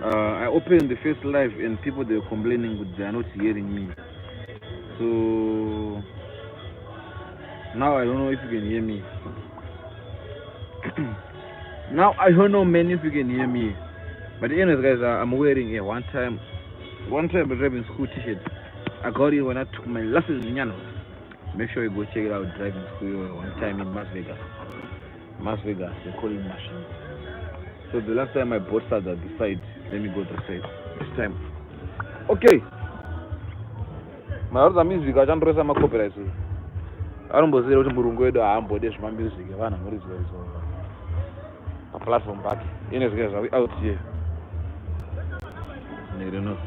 I opened the first live and people, they were complaining that they are not hearing me. So now I don't know if you can hear me. Now I don't know, man, if you can hear me. But anyways, guys, I'm wearing a one time driving school t-shirt. I got it when I took my lessons in Nyano. Make sure you go check it out. Driving school one time in Las Vegas. Las Vegas, they call it machine. So the last time I bought at the side, let me go to the side this time. Okay. Marodza music achandoresa macopyrights. Anomboziva kuti murungu wedu haambode zvemamusic evanhu anoridzwa ridzwa paplatform pake. Anyways, guys, are we out here? I don't know.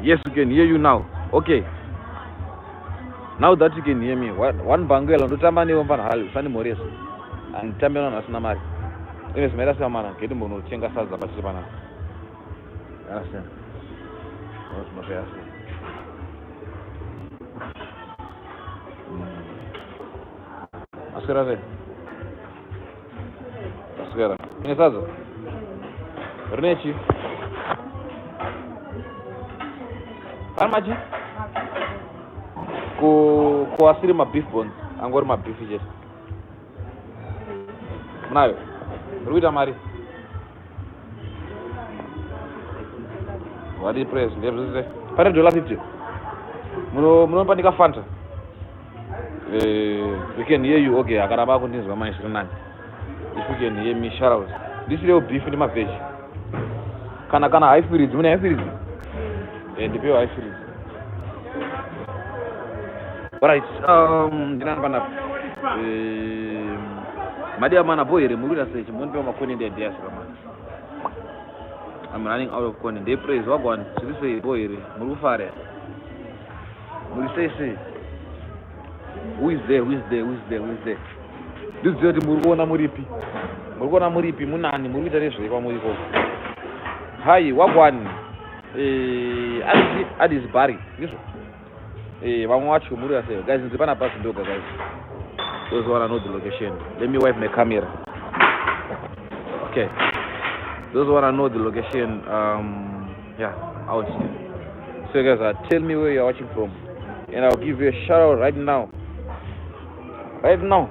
Yes, we can hear you now. Okay. Now that you can hear me, one bangela ndotamba newe mfana hali usandimhoresa. Handitambe nevanhu vasina mari. Anyways, maita semana geti mbonotenga sadza patiri panapa. Understand? Zvinosvaya sei? Maswera sei? Maswera. Ine sadza? Rine chi? Pane machi? Ko asiri mabeef bones, angori mabeef chete. Munayo? Uri kuita mari? What is price? Ndezvese. Pane dollar 50. Munopanika Fanta. We can hear you. Okay, akaramba kundinzwa manje zviri nani. If you can hear me, shout out. Ndisirewo beef nemaveg. Kana high fridge, mune high fridge? Ndipewo high fridge. Alright, ndinani panapa? Madiwa mana boy here muri kuita sei? Chimbondipewo macontent ideas kamana. I'm running out of content. Ndei praise wagwan. Zviri sei boy here? Muri kufara? Muri sei sei? Who is there? Who is there? Who is there? Who is there? Ndizive kuti muri kuona muripi. Muri kuona muripi munani muri kuita nezvei kwamuri ikoko. Hi, wagwan. Adis Bari. Ndizvo? Vamwe vacho muri sei? Guys, ndiri panapa ndoga, guys. Those who wanna know the location. Let me wipe my camera. Okay. Those who wanna know the location, yeah, out here. So guys, tell me where you're watching from, and I'll give you a shout out right now. Right now.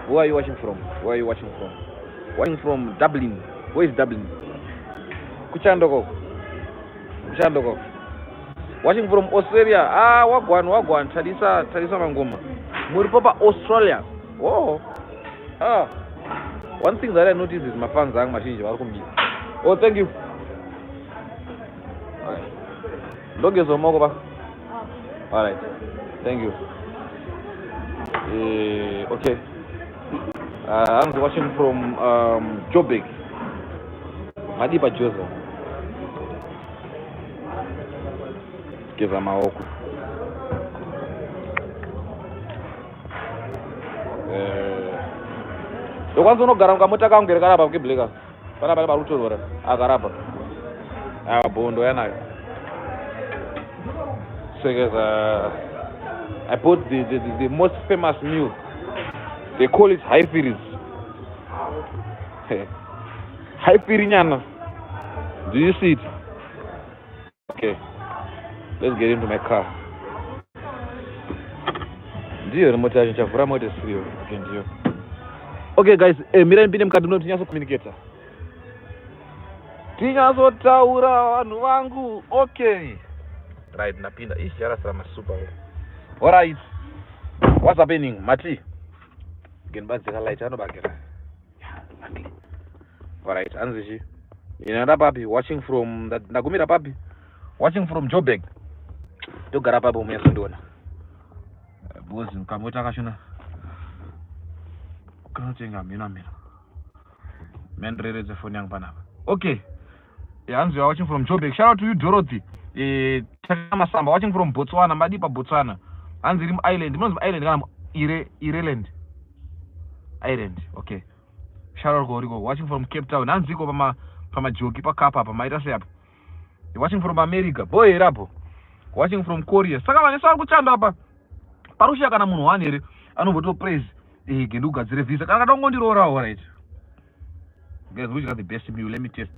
Where are you watching from? Where are you watching from? Watching from Dublin. Where is Dublin? Kuchandoko. Kuchandoko. Watching from Australia. Ah, wagwan, wagwan. Talisa, Talisa Mangoma. Muri papa Australia. Oh. Ah. One thing that I noticed is my fans angu mazhinji vari kumira. Oh, thank you. Alright. Ndogeza maoko pa. Alright. Thank you. Okay. I'm watching from Joburg. Madiba Joseph. Geza maoko. Ndokwanza unogara mukamota kangu here karapa kubleka. Pana pane parutorora akarapa. Ava bondo yanayo. So guys, I bought the most famous meal. They call it high firis. High nyana. Do you see it? Okay. Let's get into my car. Ndiyo mota yacho chavhura mota isiriyo. Okay, ndiyo. Okay guys, mirai ndipinde mukati muno tinyatso communicate. Tinyatsotaura vanhu vangu. Okay. Right, ndapinda. Ishi yarasira masupa. Alright. What's happening? Mati. Genbadzika light anobakira. Yeah, luckily. Alright, anzi chi? Ina papi watching from ndagumira papi. Watching from Joburg. Ndogara papo munyatso. Because kamota kachona kanotenga mhino mhino. Mendireredze foni yangu panapa. Okay. Yeah, you are watching from Joburg. Shout out to you, Dorothy. Masamba watching from Botswana. Madipa Botswana. Hanzi iri muIreland. Munonzi muIreland kana Ire Ireland. Ireland. Okay. Shout out koriko. Watching from Cape Town. Hanzi iko pamajoki pakapa apa maita sei apa. Watching from America. Boy here apo. Watching from Korea. Saka vanhu vari kuchanda apa. Parusha kana munhu wani here anomboto praise genda ugadzire visa kana kada kungondiroora. Alright guys, which got the best meal? Let me test.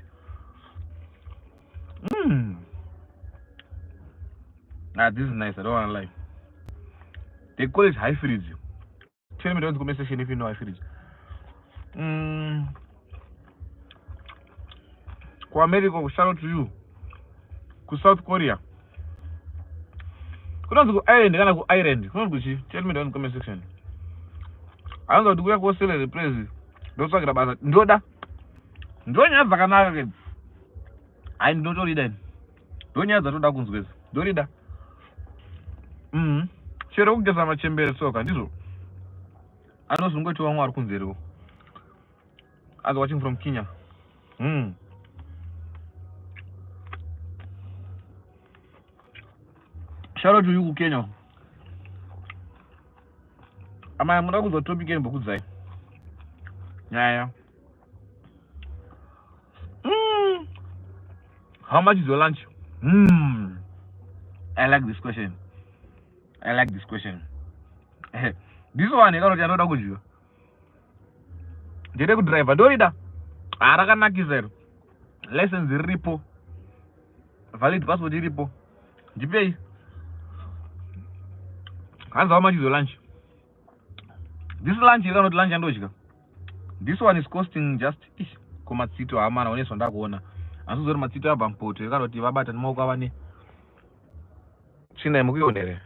Ah, this is nice. I don't want to lie. They call it high fridge. Tell me down in the comment section if you know high fridge. Ku America, shout out to you. Ku South Korea. Kunonzi ku Ireland kana ku Ireland. Kunonzi kuchi? Tell me down in the comment section. Hanzi kuti kuya kuAustralia replace. Ndotsvagira basa. Ndoda. Ndonyaya dzakanaka kedzi. Hai, ndinotorida ini. Ndonyaya dzatoda kunzwa idzi. Ndorida. Chero kugeza machembere tsoka ndizvo. Anozongoti vamwe vari kunze iriwo. I was watching from Kenya. Shout out to you kuKenya. Amai, muda kuzwa topic yembokudzai. Nyaya. How much is your lunch? I like this question. I like this question. This one ikanoti anoda kudyiwa. Ndere kudriver ndorida. Ah, rakanakisa iro. License riripo. Valid passport iripo. Ndipei. Hanzi, how much is your lunch? This lunch ikanoti lunch yandodya. This one is costing just ish komatsito hamana oneswa ndakuona. Asi uzori matsito abva mupoto ikanoti vabata nemaoko ava ne tsvina yemukuiona here?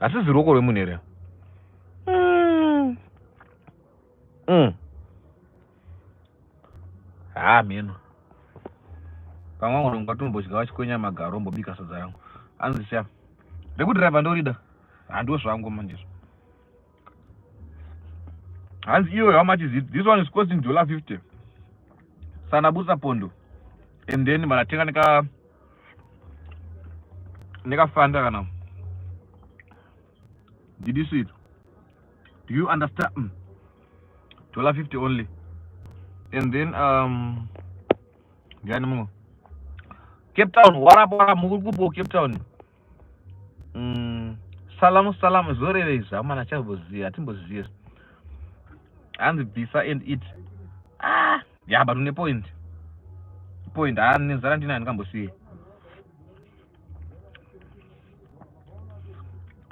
Hasizi ruoko rwemunhu here? Ha, mheno. Pamwe vangu ngatombodya vachikwenya magaro ombobika sadza rangu. Anzi siya. Rekudhiraivha ndorida. Handiwo zvangu manje. Hanzi iyo, how much is it? This one is costing $50. Sana busa pondo. And then vanatenga nekafanda kana. Did you see it? Do you understand? $50 only. And then ndiani mumwe? Cape Town, warapa warapa muri kupo Cape Town. Salamu salamu zorevei zvamana chamboziva hatimboziva. Hanzi bvisa and eat. Ah, yeah, but une point. Point. Ah, nenzara ndinayo ndingambosiye.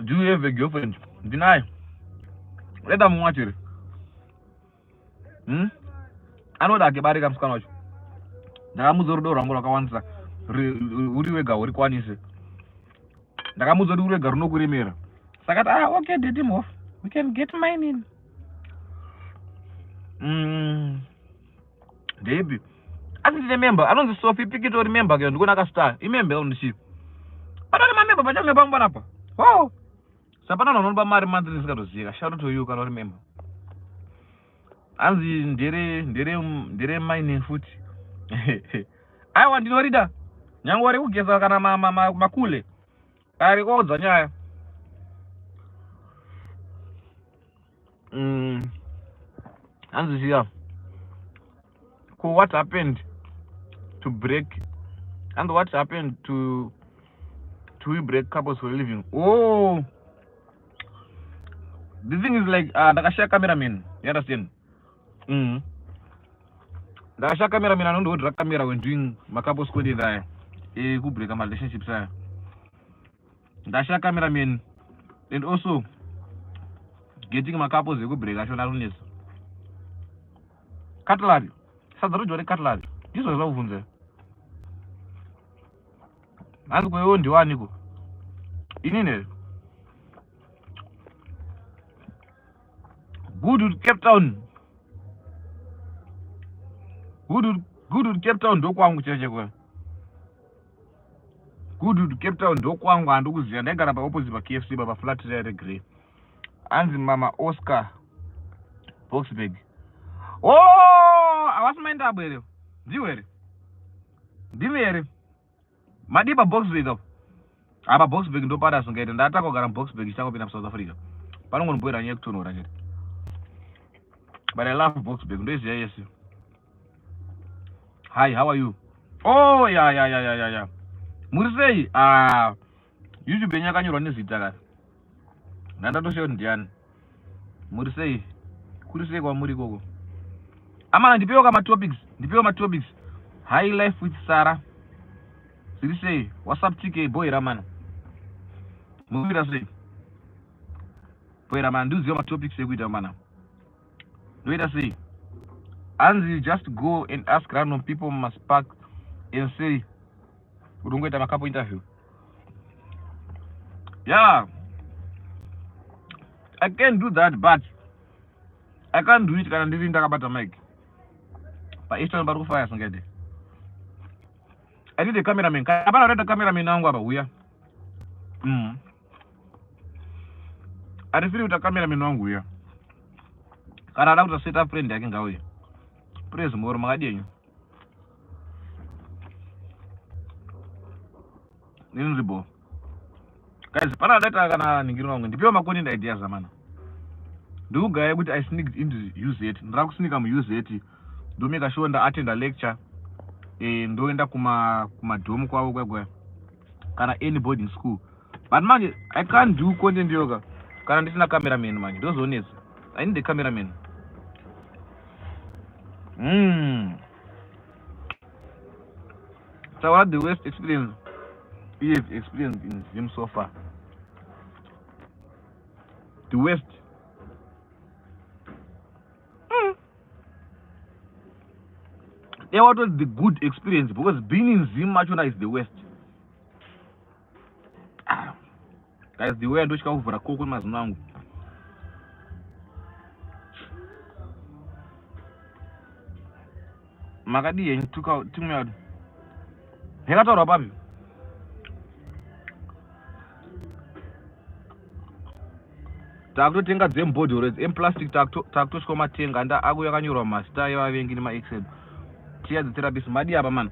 Do you have a girlfriend? Ndinayo. Reda mumwe wacho here? Anoda ake barika musikana wacho. Ndakamudza rudo rwangu rwakawandisa. Uri wega urikwanise. Ndakamudza kuti uri wega runokuremera. Saka ah, okay, daddy off. We can get mine in. Ndeipi? Asi ndine member anonzi Sophie Pikitori member ke ndikuona akastar. Imember undichi. Panori mamember pachange pangu panapa. Oh. Sapana vanonopa mari monthly ndisingatoziva. Shout out to you kana uri member. Hanzi ndere mining futi. Aiwa, ndinorida. Nyange uri kugeza kana makule. Ari kuudza nyaya. Hanzi ziya. Ko what happened to break and what happened to we break couples for a living? Oh, the thing is like ndakashaya cameraman, you understand? Ndakashaya cameraman anondihodhera camera when doing macouples content aya ekubreaka marelationships aya. Ndashaya cameraman and also getting macouples ekubreaka achona anonetsa. Cutlery, sadza rodyiwa necutlery, ndizvo zvakubvunza. Hanzi kweiwo ndiwaniko inini? Goodwood, Cape Town. Goodwood, Goodwood, Cape Town ndokwangu chaicho cheko. Goodwood, Cape Town ndokwangu, handikuziva. Ndaigara paopposite paKFC paflat riya regrey. Hanzi mama Oscar Boxburg. Oh, havasi maenda here? Ndiwo here? Ndimi here? Madii paBoxburg apo? Apa Boxburg ndopada asingaite. Ndatanga kugara muBoxburg ichangopinda muSouth Africa. Panongondiboera nyaya yekutonhora chete. But I love Boxburg, ndoiziva yese. Hi, how are you? Oh, yeah. Muri sei? Ah, YouTube yenyu yakanyorwa nezita kare. Ndandatoshayo kuti ndiani. Muri sei? Kuri sei kwamuri ikoko? Amana, ndipewo kama topics. Ndipewo ma topics. High life with Sarah. Zviri sei? Whatsapp TK boy ramana. Mukuita sei? Boy ramana, ndiuziva matopics ekuita mana. Ndoita sei? Hanzi just go and ask random people mumaspark and say uri kungoita macouple interview. Yeah, I can do that, but I can't do it kana ndiri ndakabata mic. PaEastern pari kufaya singaite. I need a cameraman. Kana pana reda cameraman wangu apa uya. Arifiri kuita cameraman wangu uya. Kana ada kuita set up friend yake ngauye. Praise moro makadi yenyu. Nini ndiribo. Guys, pana adaita kana ningiri wangu. Ndipiwa macontent ideas amana. Ndikugaya kuti I sneaked into UZ. Ndira kusneaka mu UZ. Ndomeka sure nda attend a lecture. Ndoenda kuma kumadhomu kwavo kwegwe. Kana any boarding school. But manje I can't do content yoga. Kana ndisina cameraman manje. Ndozonetsa. I need a cameraman. So what the worst experience you have experienced in Zim so far? The worst. Yeah, what was the good experience? Because being in Zim machona is the worst. Guys, the way ndosvika kuvhura koko nemazino angu. Makadii henyu tumwe yakataurwa papi? Takutotenga dzemubhodhoro idzi emplastic, takutosvika matenga anda aku yakanyorwa mazita evavengi nemaexed tiya dzetherapist madi apa mana.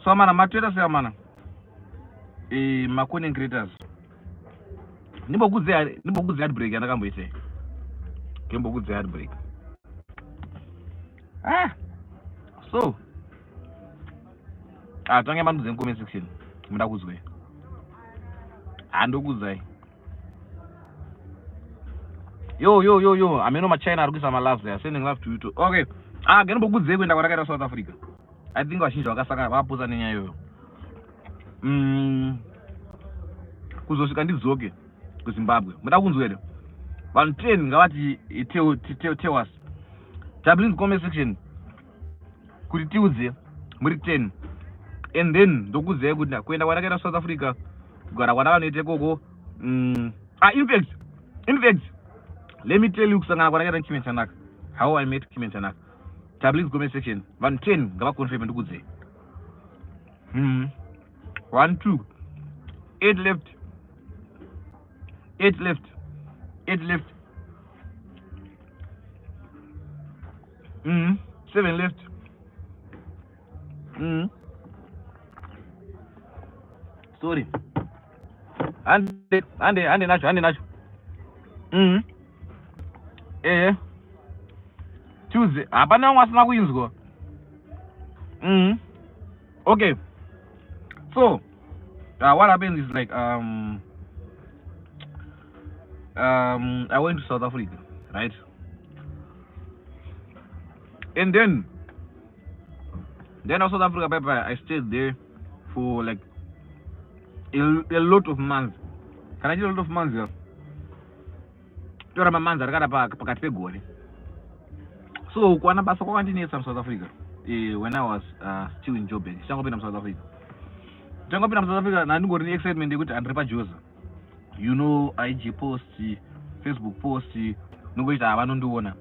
So mana matoita sei mana? Macontent creators. Ndimbokudze heartbreak yandakamboita. Ndimbokudze heartbreak. So tange mandudze comment section. Muda kuzwe. Handokudzai. Yo yo yo yo, ameno maChina ari kuisa malove there, sending love to you too. Okay. Ngenombokudze kuenda kwandakaita South Africa. I think vazhinji vakasangana vakaposa nenyaya iyoyo. Kuzosvika ndidzoke kuZimbabwe. Muda kunzwa here? Vanhu 10 ngavati tell us. Type in the comment section kuti tiudze muri 10. And then ndokudzai kuti kuenda kwandakaita South Africa, kugara kwandakanoita ikoko. In fact, let me tell you kusangana kwandakaita naKimen Tanaka. How I met Kimen Tanaka. Type in the comment section. Vanhu 10 ngavaconfirm ndikudzei. 1 2 8 left. 8 left. 8 left. 7 left. Sorry. Ande nacho. Tuesday. Hapana vamwe vasina kuinzwa. Okay. So, what happens is like I went to South Africa, right? And then South Africa, I stayed there for like a lot of months. Can I do a lot of months here? Tora mamanzi akada pakati pegore. So kuwana basa kwakandinetsa muSouth Africa. When I was still in Joburg, ndichangopinda muSouth Africa. Ndichangopinda muSouth Africa ndandingori neexcitement yekuti handiri paJoza. You know, IG post, Facebook post, nongoita havanondiona.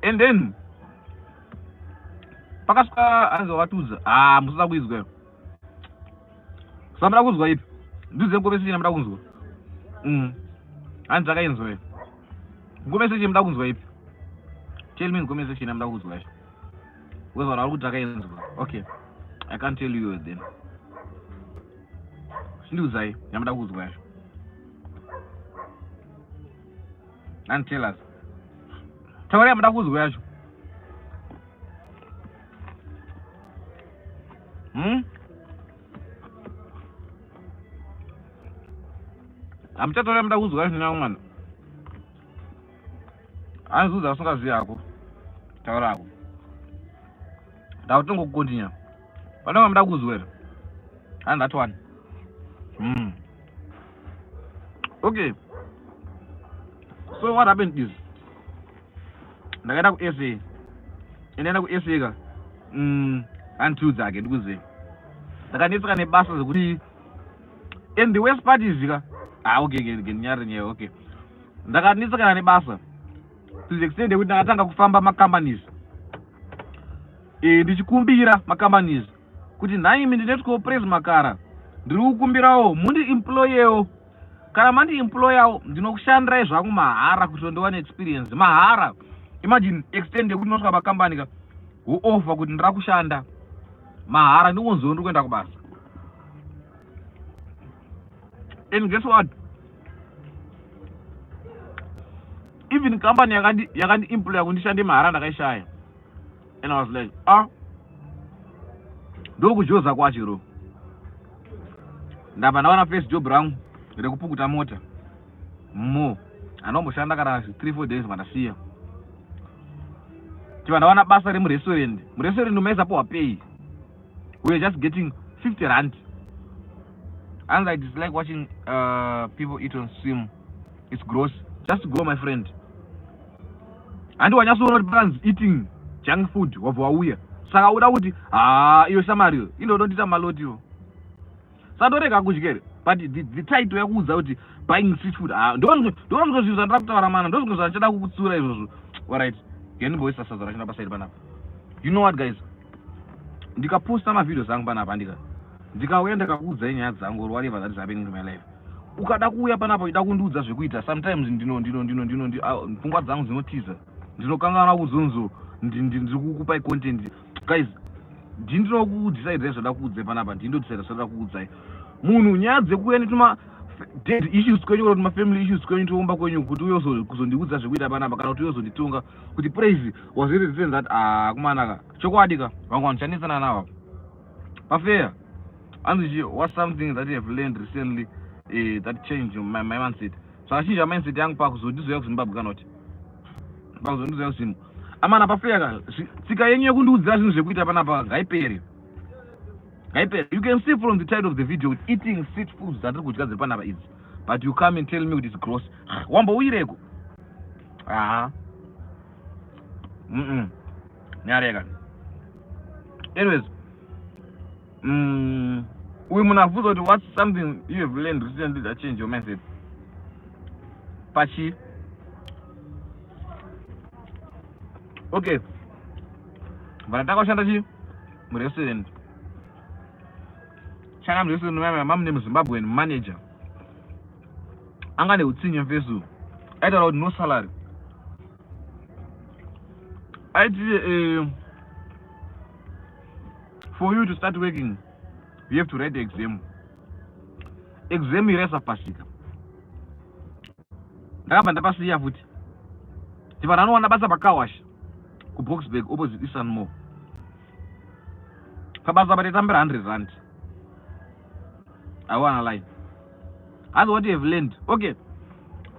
And then pakasvika hanzi vakatiudza, musada kuizwa. Samuda kunzwa ipi? Ndiudzei ngome section muda kunzwa. Hanzi takainzwa ipi? Ngome section muda kunzwa ipi? Tell me ngome section muda kunzwa yacho. Because vanhu vari kuti takainzwa. Okay. I can't tell you then. Chindiudzai yamuda kunzwa yacho. And tell us. Taurai yamuda kunzwa yacho. Hamuchataura yamuda kunzwa yacho mwana. Hanzi usingazivi hako. Taura hako. Ndakutongokukontinya. Panenge muda kunzwa here? And that one. Okay, so what happened is ndakaenda kuSA, endaenda kuSA ka, andiudzake ndikuzive ndakanetseka nebasa zvekuti, and the worst part is ka, ah, okay, ndinyarire nyaya. Okay, ndakanetsekana nebasa to the extent yekuti ndakatanga kufamba macompanies, ndichikumbira macompanies kuti, "Nhaimi, ndinetwawo Praise Makara, ndiri kukumbirawo mundiemployewo. Kana mandiemployawo, ndinokushandirai zvangu mahara kuti ndiwane experience mahara." Imagine extent yekuti unosvika pakambani ka, wooffer kuti ndira kushanda mahara, ndingonziwo ndiri kuenda kubasa. And guess what? Even company yakandiemploya kuti ndishande mahara ndakaishaya. And I was like, "Ah, ndokujoza kwacho ro." Ndabva ndawana first job rangu rekupukuta mota mo, handomboshanda kana 3-4 days, mandasiya. Tibva ndawana basa remurestaurant. Murestaurant maisapiwa pay, we are just getting 50 rand. And I dislike watching people eat on stream, it's gross. Just go, my friend. Handi wanyatsoona kuti pakanzi "eating junk food", wabva wauya, saka uda kuti ha, iyo shamariyo indodondita malotiwo, sandorega kudya here? But the title yakuudza kuti "buying street food". Ah, ndo zvimwe zvinhu zvandira kutaura mana, ndo zvimwe zvandichada kukutsura izvozvo. Alright, gendimboisa sadza rachona paside panapa. You know what, guys? Ndikaposta mavideos angu panapa, ndikauya ndikakuudzai nyaya dzangu or whatever that is happening to my life, ukada kuuya panapa uchida kundiudza zvekuita, sometimes ndino ndino ndino ndino pfungwa dzangu dzinotiza, ndinokanganwa kuzonzo ndiri kukupai content. Guys, ndindinokudeciderai zvada kuudzai panapa, ndindodecide zvada kuudzai. Munhu nyaya dzekuuya netuma dead issues kwenyu kana kuti mafamily issues kwenyu, toumba kwenyu, kuti uye kuzondiudza zvekuita panapa, kana kuti uye uzonditonga kuti Praise was it written that, ah, kumanaka chokwadi ka, vamwe vanhu chanetsana navo pafeya. Anzi, "What's something that you have learned recently that changed my mindset?" Zvakachinja mindset yangu pakuzondizoya kuZimbabwe, kana kuti pakuzondizoya kuZimu amana, pafeya ka, tsika yenyu yekundiudzira zvinhu zvekuita panapa ngaipere, ngaipere. You can see from the title of the video kuti "eating street foods" dzatiri kudya dziri panapa idzi, but you come and tell me kuti it's gross. Wambouyireko? Aha, nyareka. Anyways, uyu munhu abvunza kuti, "What's something you have learned recently that changed your mindset?" Pachi, okay, vanatanga kushanda chi murestaurant, shanda murestaurant mamune muZimbabwean manager anga neutsinye. Mfesu aitaura kuti no salary, aiti, "For you to start working, you have to write the exam." Exam iraisapasika, ndakabva ndapasiya futi. Ndibva ndanowana basa pacarwash kuBoksburg, opposite Eastern Mall. Pabasa pataitambira 100 rand. I wanna lie. That's what you have learned. Okay,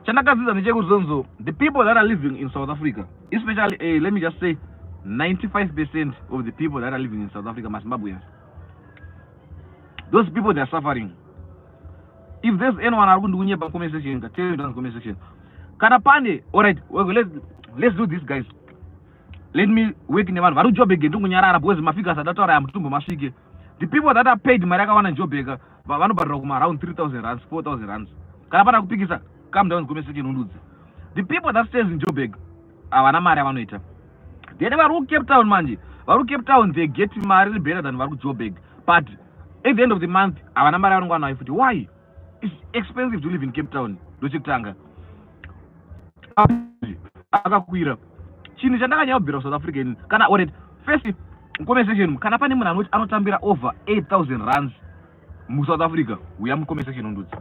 chandakadzidza ndechekuzonzo the people that are living in South Africa, especially, let me just say 95% of the people that are living in South Africa, maZimbabweans, those people, they are suffering. If there's anyone ari kundikunyepa, comment section, tell me down in the comment section kana pane. Alright, well, let's do this, guys. Let me work nevanhu vari kuJobek. Ndingunyarara because mafigures adataura aya mutumbo masvike. The people that are paid mari yakawanda Jobek, vanobhadharwa kuma around 3000 rands, 4000 rands. Kana pana kupikisa, come down comment section undudze. The people that stays in Joburg havana mari yavanoita. Then vari kuCape Town manje, vari kuCape Town, they get mari iri better than vari kuJobek, but at the end of the month havana mari yavanonga nayo futi. Why? It's expensive to live in Cape Town. Ndochekutanga akakwira. Chinhu chandakanyanya kubvira kuSouth Africa ini kana, alright, first comment section, kana pane munhu anoti anotambira over 8000 rands muSouth Africa, uya mucomment section undudzi.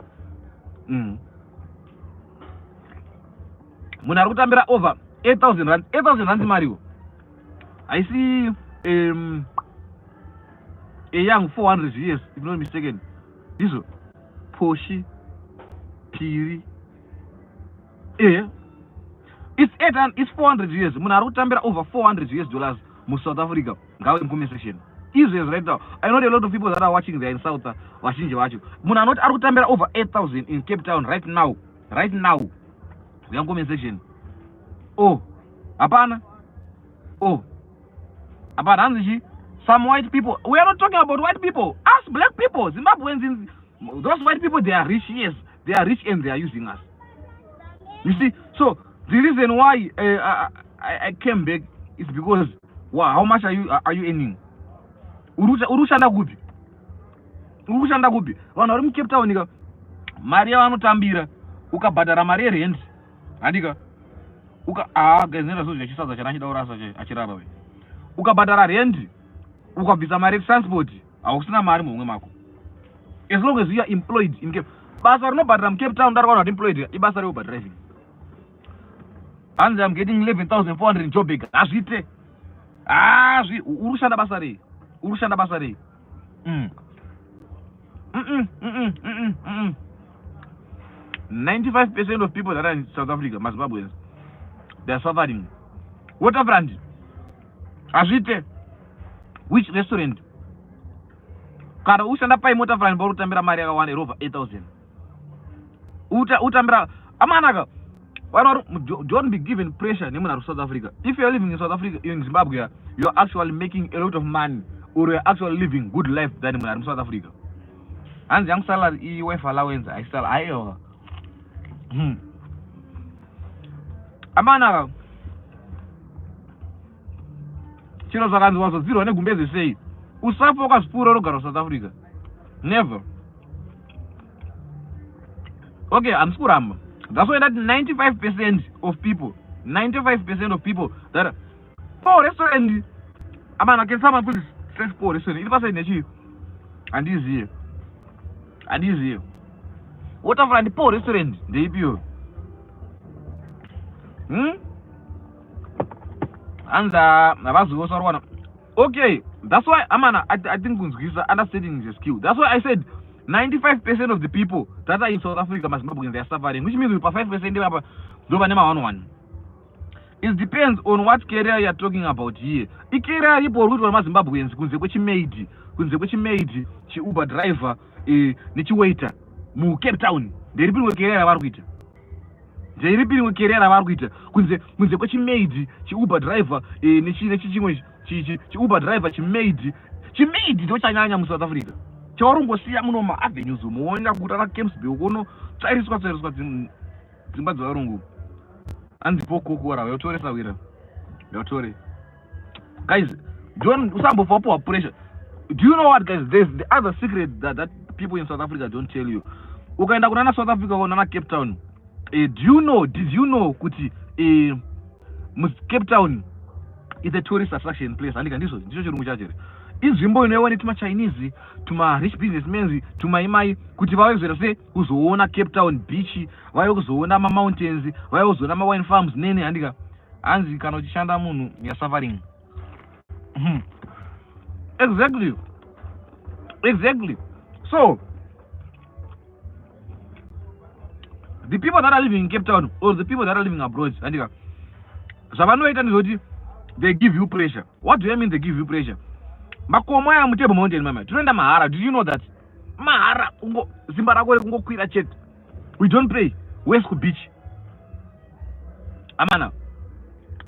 Munhu ari kutambira over 8000 rands, 8000 rands mariwo haisi a young 400 years, if not mistaken. Ndizvo poshi piri, ehe, it's 8, it's 400 years. Munhu ari kutambira over 400 US dollars muSouth Africa, ngave mucomment section. Izvezvi right now, I know a lot of people that are watching there in South, vazhinji vacho, munhu anoti ari kutambira over 8000 in Cape Town right now, right now, uya comment section. Oh, hapana. Oh, hapana. Hanzi chi some white people. We are not talking about white people, us black people, Zimbabweans. Those white people, they are rich. Yes, they are rich and they are using us, you see. So the reason why I came back is because, wow, how much are you earning? Uri kushanda kupi? Uri kushanda kupi? Vanhu vari muCape Town ka, mari yavanotambira, ukabhadhara mari yerent, handika uka, ah guys, nenda zozvya chisadza chana chida kurasa achirara we. Ukabhadhara rent, ukabvisa mari yetransport, hausina mari muhomwe mako. As long as you are employed in Cape, basa rinobhadhara muCape Town, dari vanhu vari employed, ibasa reUber driving. Hanzi, "I'm getting 11,400 in Joburg." Hazviite, hazvi. Uri kushanda basa rei? Uri kushanda basa rei? 95% of people that are in South Africa, maZimbabweans, they are suffering. Waterfront, hazviite. Which restaurant? Kana ushanda pai Waterfront pauri kutambira mari yakawanda iri over 8000? Utambira amanaka. Vanhu, don't be given pressure nemunhu ari kuSouth Africa. If you are living in South Africa, in Zimbabwe, you are actually making a lot of money or you are actually living good life than munhu ari muSouth Africa. Hanzi yangu salary iwife allowance, haisala, aiwa. Amanaka, chiro zvakanzi wazodzirwa negumbeze sei, usafa wakazvipfuura unogara kuSouth Africa, never. Okay, handisi kuramba. That's why that 95% of people, 95% of people that Paul Restaurant, amana, can someone please search Paul Restaurant? Iri paside nechii? Handizive, handizive. Waterfront Paul Restaurant ndeipiyo? Hanzi havazivo sarwana. Okay, that's why, amana, I think kunzwisa, understanding is a skill. That's why I said 95% of the people that are in South Africa, maZimbabweans, they are suffering, which means pa 5% ivapa ndo vane ma11. It depends on what career you are talking about here. Icareer ipo uri kuitwa nemaZimbabweans kunze kwechimaid, kunze kwechimaid, chiUber driver, nechiwaiter muCape Town? Nderipi rimwe career ravari kuita? Nderipi rimwe career ravari kuita kunze kwechimaid, chiUber driver, nechichimwe chiUber driver, chimaid? Chimaid ndo chanyanya muSouth Africa. Chauri kungosiya muno maavenues umoona kuti ana Camps Bay unotsvairiswa tsvairiswa dzimba dzevarungu. Hanzi pokokora yautore sawira yautore. Guys, don't, usambofa wapiwa pressure. Do you know what, guys? There's the other secret that people in South Africa don't tell you. Ukaenda kunana South Africa, kunana Cape Town, do you know, did you know kuti Cape Town is a tourist attraction place? Handika ndizvo, ndicho chirungu chacho here? Inzvimbo inoiwa netumaChinese, tumarich businessmans, tumaimai, kuti vauye kuzoita se kuzoona Cape Town beach, vauye kuzoona mamountains, vauye kuzoona mawine farms nene. Handika hanzi kana uchishanda munhu, you are suffering. Exactly. So the people that are living in Cape Town or the people that are living abroad, handika zvavanoita ndezvekuti they give you pressure. What do I mean, they give you pressure? Makomo aya muTable Mountain, mama, tinoenda mahara. Do you know that? Mahara, kungo simba rako rekungokwira chete. We don't pay. West kubeach, amana,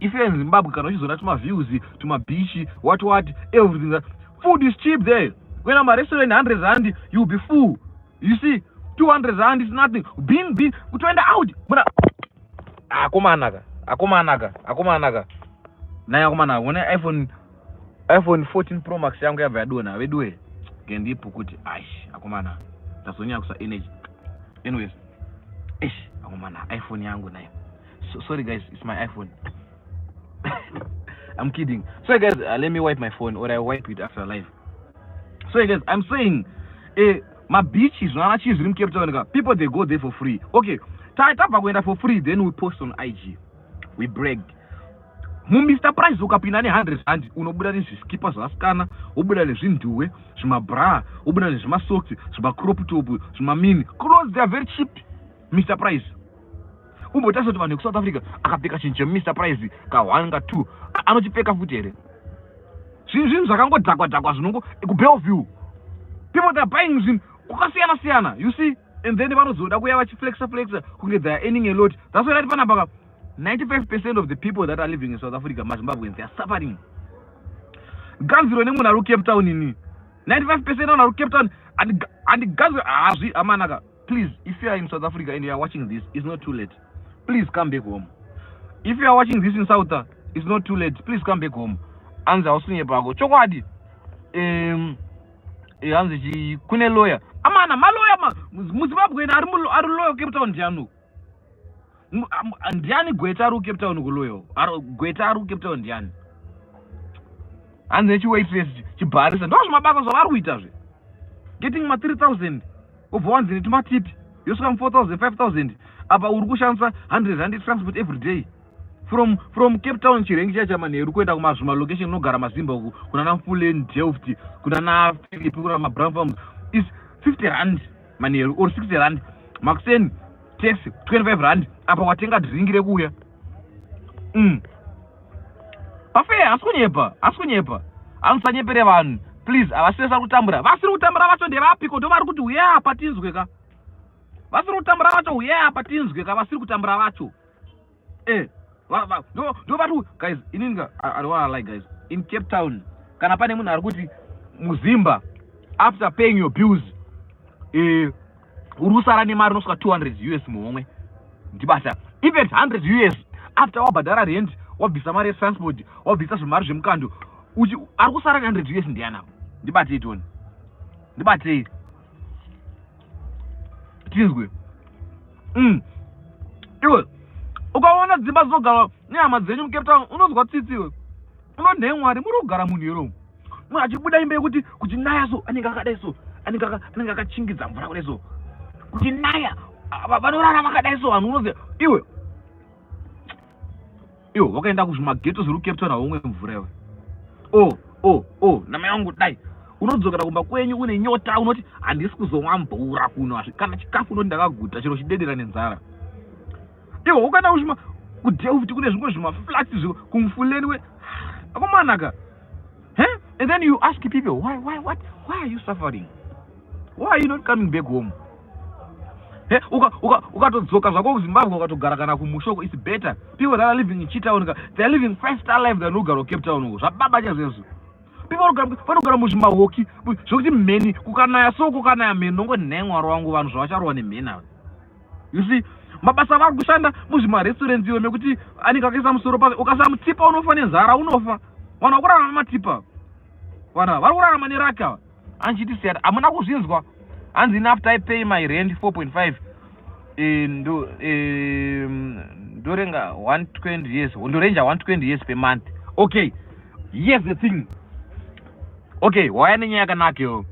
if you're in Zimbabwe, kana uchizoona tumaviews, tumabeach, what what, everything that, food is cheap there. Kuenda marestaurant, 100 rand, you'll be full, you see. 200 rand is nothing. Bin bin kutoenda out muna akomanaka, akomanaka, akomanaka naye, akomana. One iPhone 14 Pro Max yangu yabva yadonha veduwe. Ngendipo kuti aish, akomana, ndazonyanya kusa energy. Anyways, ish, akomana, iPhone yangu nayo. So, sorry guys, it's my iPhone. I'm kidding. Sorry guys, let me wipe my phone or I wipe it after live. Sorry guys, I'm saying, mabeaches zvana chii zviri muCape Town ka, people, they go there for free. Okay, tabva kuenda for free, then we post on IG, we brag. MuMr Price ukapinda ne100 rand, unobuda nezviskipa zvasikana, wobuda nezvinduwe, zvimabra, wobuda nezvimasocks, zvimacrop top, zvimamini clothes. They are very cheap, Mr Price. Umbotarisa kuti vanhu vekuSouth Africa akapfeka chinhu cheMr Price ka1 ka2, anochipfeka futi here? Zvinhu zvakangodhakwa dhakwa zvinongo kuBellevue. People that are buying zvinhu kwakasiyana siyana, you see, and then vanozoda kuya vachiflexa flexa kunge they are earning a lot. That's why rati panapa 95% of the people that are living in South Africa, maZimbabweans, they are suffering. Ganziro nemunhu ari kuCape Town ini, 95% vanhu vari kuCape Town handiganziro hazvi amanaka. Please, if you are in South Africa and you are watching this, it's not too late. Please come back home. If you are watching this in South, it's not too late. Please come back home. Hanzi hausinye pako chokwadi. Hanzi chi kune lawyer amana maloya muZimbabwe ari lawyer Cape Town ndiani? Ndiani gweta ari kuCape Town kuloyo? Gweta ari kuCape Town ndiani? Hanzi nechiwaitress chibharisa ndo zvimabasa zvavari kuita zve, getting ma 3000, ubva wanzi netumatipi yosvika mu 4000, 5000. Apa uri kushandisa 100 rand transport every day from Cape Town, chirengi chiya chamanheru, kuenda kumazvimalocation unogara mazimba uku, kuna Mfuleni, Delft, kuna naPhilippi, kuna maBrown Farms, is 50 rand manheru or 60 rand. Makuseni taxi 25 rand. Apa watenga drink rekuuya. Pafair, hasi kunyepa, hasi kunyepa. Anosanyepere vanhu, please. Havasiri kutambura. Vasiri kutambura vacho ndevapiko? Ndo vari kuti uya apa tinzwe ka. Vasiri kutambura vacho, uya apa tinzwe ka. Vasiri kutambura vacho, ndo vari. Guys, inini I don't wanna lie, guys. In Cape Town, kana pane munhu ari kuti muzimba, after paying your bills, uri kusara nemari inosvika 200 US muhomwe, ndibata. Even 100 US after wabhadhara rent, wabvisa mari yetransport, wabvisa zvimari zvemukando, ari kusara ne100 US ndiani apo? Ndibatei toni, ndibatei tinzwe. Iwe ukaona dzimba dzinogara nehama dzenyu muCape Town, unonzwa tsitsi iwe. Unoti, "Nhai Mwari, muri kugara munhu here umu?" Munhu achibuda imba yekuti kuchinaya so anenge akadai so, anenge akachingidza mvura kudai so, kuchinaya vanorara vakadai so vanhu. Unoziva iwe, iwe wakaenda kuzvimaghetto zviri kuCape Town, haumwe mvura iwe. O namai vangu, dai unodzokera kumba kwenyu une nyota, unoti handisi kuzomwa mvura kuno. Kana chikafu unoti ndakaguta, chero chidedera nenzara. Iwe ukaenda kuzvima kuDelft, kune zvimwe zvimaflats kuMfuleni we akomanaka he, and then you ask people, Why, what, why are you suffering? Why are you not coming back home?" He, ukatodzoka zvako kuZimbabwe, ukatogara kana kumushoko, it's better. People that are living in Chitown ka, they are living five star life than ugara kuCape Town uko. Zvababa chaizvo. People vanogara muzvimahoki zvokuti mheni kukanaya so, kukanaya mheni nongoti, "Nhai Mwari wangu, vanhu zvavacharwa nemheni ava." You see, mabasa vari kushanda muzvimarestaurants iwe, mekuti anenge akaisa musoro pasi, ukasamutipa unofa nenzara, unofa. Vanhu vakurarama nematipa, vanhu vari kurarama neraka. Anchiti siyana, hamuna kuzvinzwa? Hanzi, "After I pay my rent 4.5, ndorenga 120 years, ndorenja 120 years per month." Okay, here's the thing. Okay, waya nenyaya yakanaka iyo.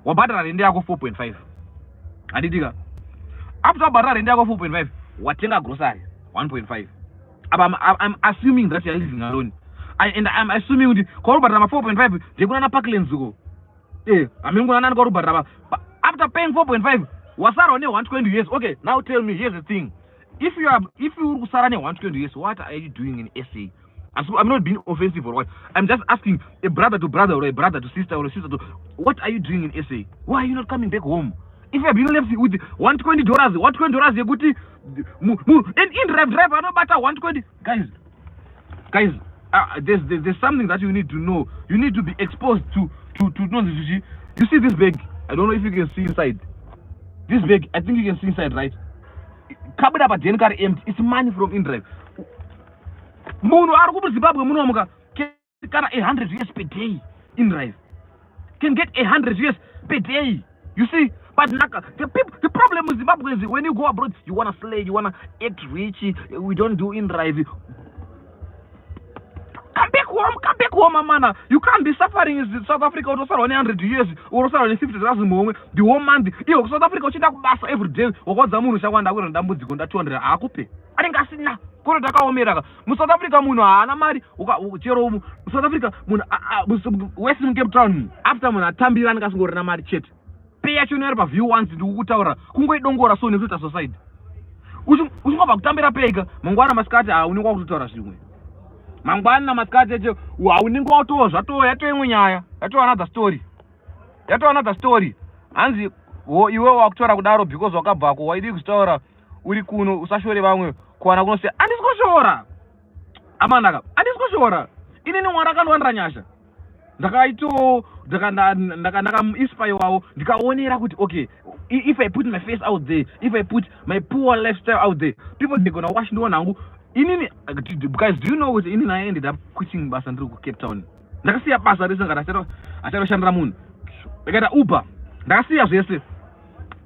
Wabhadhara rende yako 4.5, handitika? After wabhadhara rende yako 4.5, watenga grocery 1.5. Apa I'm assuming that you're living alone. And I'm assuming kuti kwauri kubhadhara ma 4.5 ndekunana Parklands uko, hamini kuna nani kwauri kubhadhara. After paying 4.5, wasara ne120 years. Okay, now tell me, here's the thing: if you uri kusara ne120 years, what are you doing in SA? I'm not being offensive or what, I'm just asking a brother to brother or a brother to sister or a sister to, what are you doing in SA? Why are you not coming back home if you have been left with $120? $120 yekuti an inDrive driver anobata 120. Guys, guys, there's something that you need to know. You need to be exposed to know this. You see this bag? I don't know if you can see inside this bag. I think you can see inside, right? Kabuda padheni kari empty. It's money from inDrive. Munhu ari kuZimbabwe munomuka kana 100 US per day, inDrive can get 100 US per day, you see? But naka, the problem with Zimbabwe is when you go abroad, you want to slay, you want to act rich. We don't do inDrive. Come back home, come back home, amana. You can't be suffering in South Africa utosarwa ne100 US, urosarwa ne50,000 muhomwe the whole month. Iwe kuSouth Africa uchienda kubasa every day, wakaudza munhu, "Shakwanda ndakwira dambudziko, nda 200," haakupe, anenge asina. Kono takaomera ka muSouth Africa, munhu haana mari. Chero muSouth Africa, munhu wese muCape Town, after munhu atambira, anenge asingorina mari chete. Pay yacho inoari paview once, ndikukutaura kungoidongora so nekutoita society. Uchingobva kutambira pega, mangwana masikati haunenge wakutotaura zvimwe. Mangwana masikati eche unenge watoo zvatoo yatoo imwe nyaya, yatoo another story, yatoo another story. Hanzi iwe wakutaura kudaro because wakabvako. Waidi kuzvitaura uri kuno. Usashore vamwe kuwana kunosiya. Handisi kushora, amanaka, handisi kushora. Inini Mwari akandiwanira nyasha. Ndakaito ndakamuinspirewawo, ndikaonera kuti okay, if I put my face out there, if I put my poor lifestyle out there, people, they gonna watch. Ndiona hangu inini. Guys, do you know kuti inini I ended up quitting basa ndiri kuCape Town? Ndakasiya basa rese, ngati acharoshandira munhu, ndakaita Uber, ndakasiya zvese.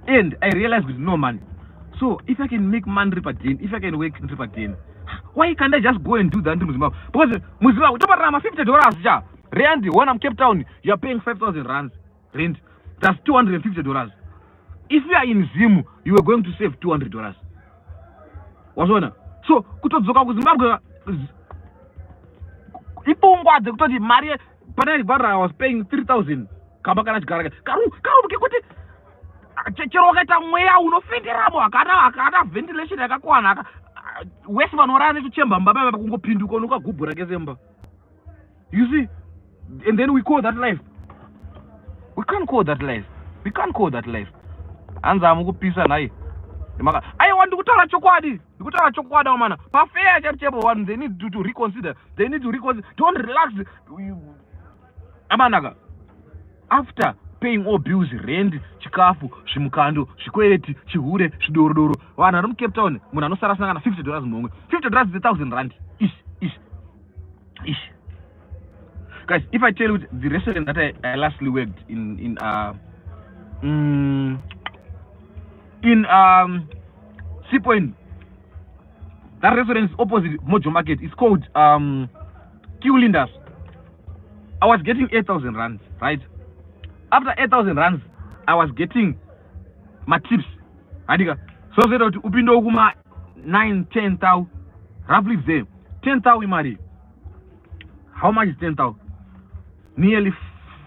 And I realized kuti no man, so if I can make money ndiri paden, if I can work ndiri paden, why can't I just go and do that ndiri muZimbabwe? Because muZimbabwe toparara ma$50 cha rent. When I'm Cape Town, you are paying 5000 rands rent. That's $250. If you are in Zim, you are going to save $200. Wazona? So kutodzoka kuZimbabwe ipfungwa dzekutoti mari pane bhara. I was paying 3000 kamba kana chigara karumu kekuti chero wakaita mweya unofenderamo, hakana ventilation yakakwana. Wese vanorara netuchemba mba baba kungopinduka unokagubhura kesemba. You see? And then we call that life? We can't call that life. We can't call that life. Hanzi amukupisa nhai. Aiwa, ndikutaura chokwadi, ndikutaura chokwadi amana. Pafeya chaipo chaipo, vanhu, they need to reconsider. They need to reconsider. Don't relax, amanaka. After paying all bills, rent, chikafu, zvimukando, zvikwereti, chihure, zvidorodoro, vanhu vari muCape Town, munhu anosara asina kana $50 mumwe. $50 is 1000 rand. Ish, ish, ish. Guys, if I tell you the restaurant that I lastly worked in Sea Point, that restaurant is opposite Mojo Market. It's called Q Lindas. I was getting 8000 rands, right? After 8000 rands, I was getting matips, handika? So zoita kuti upinde kuma 9 10 thou, roughly there. 10 thou imari? How much is 10 thou? Nearly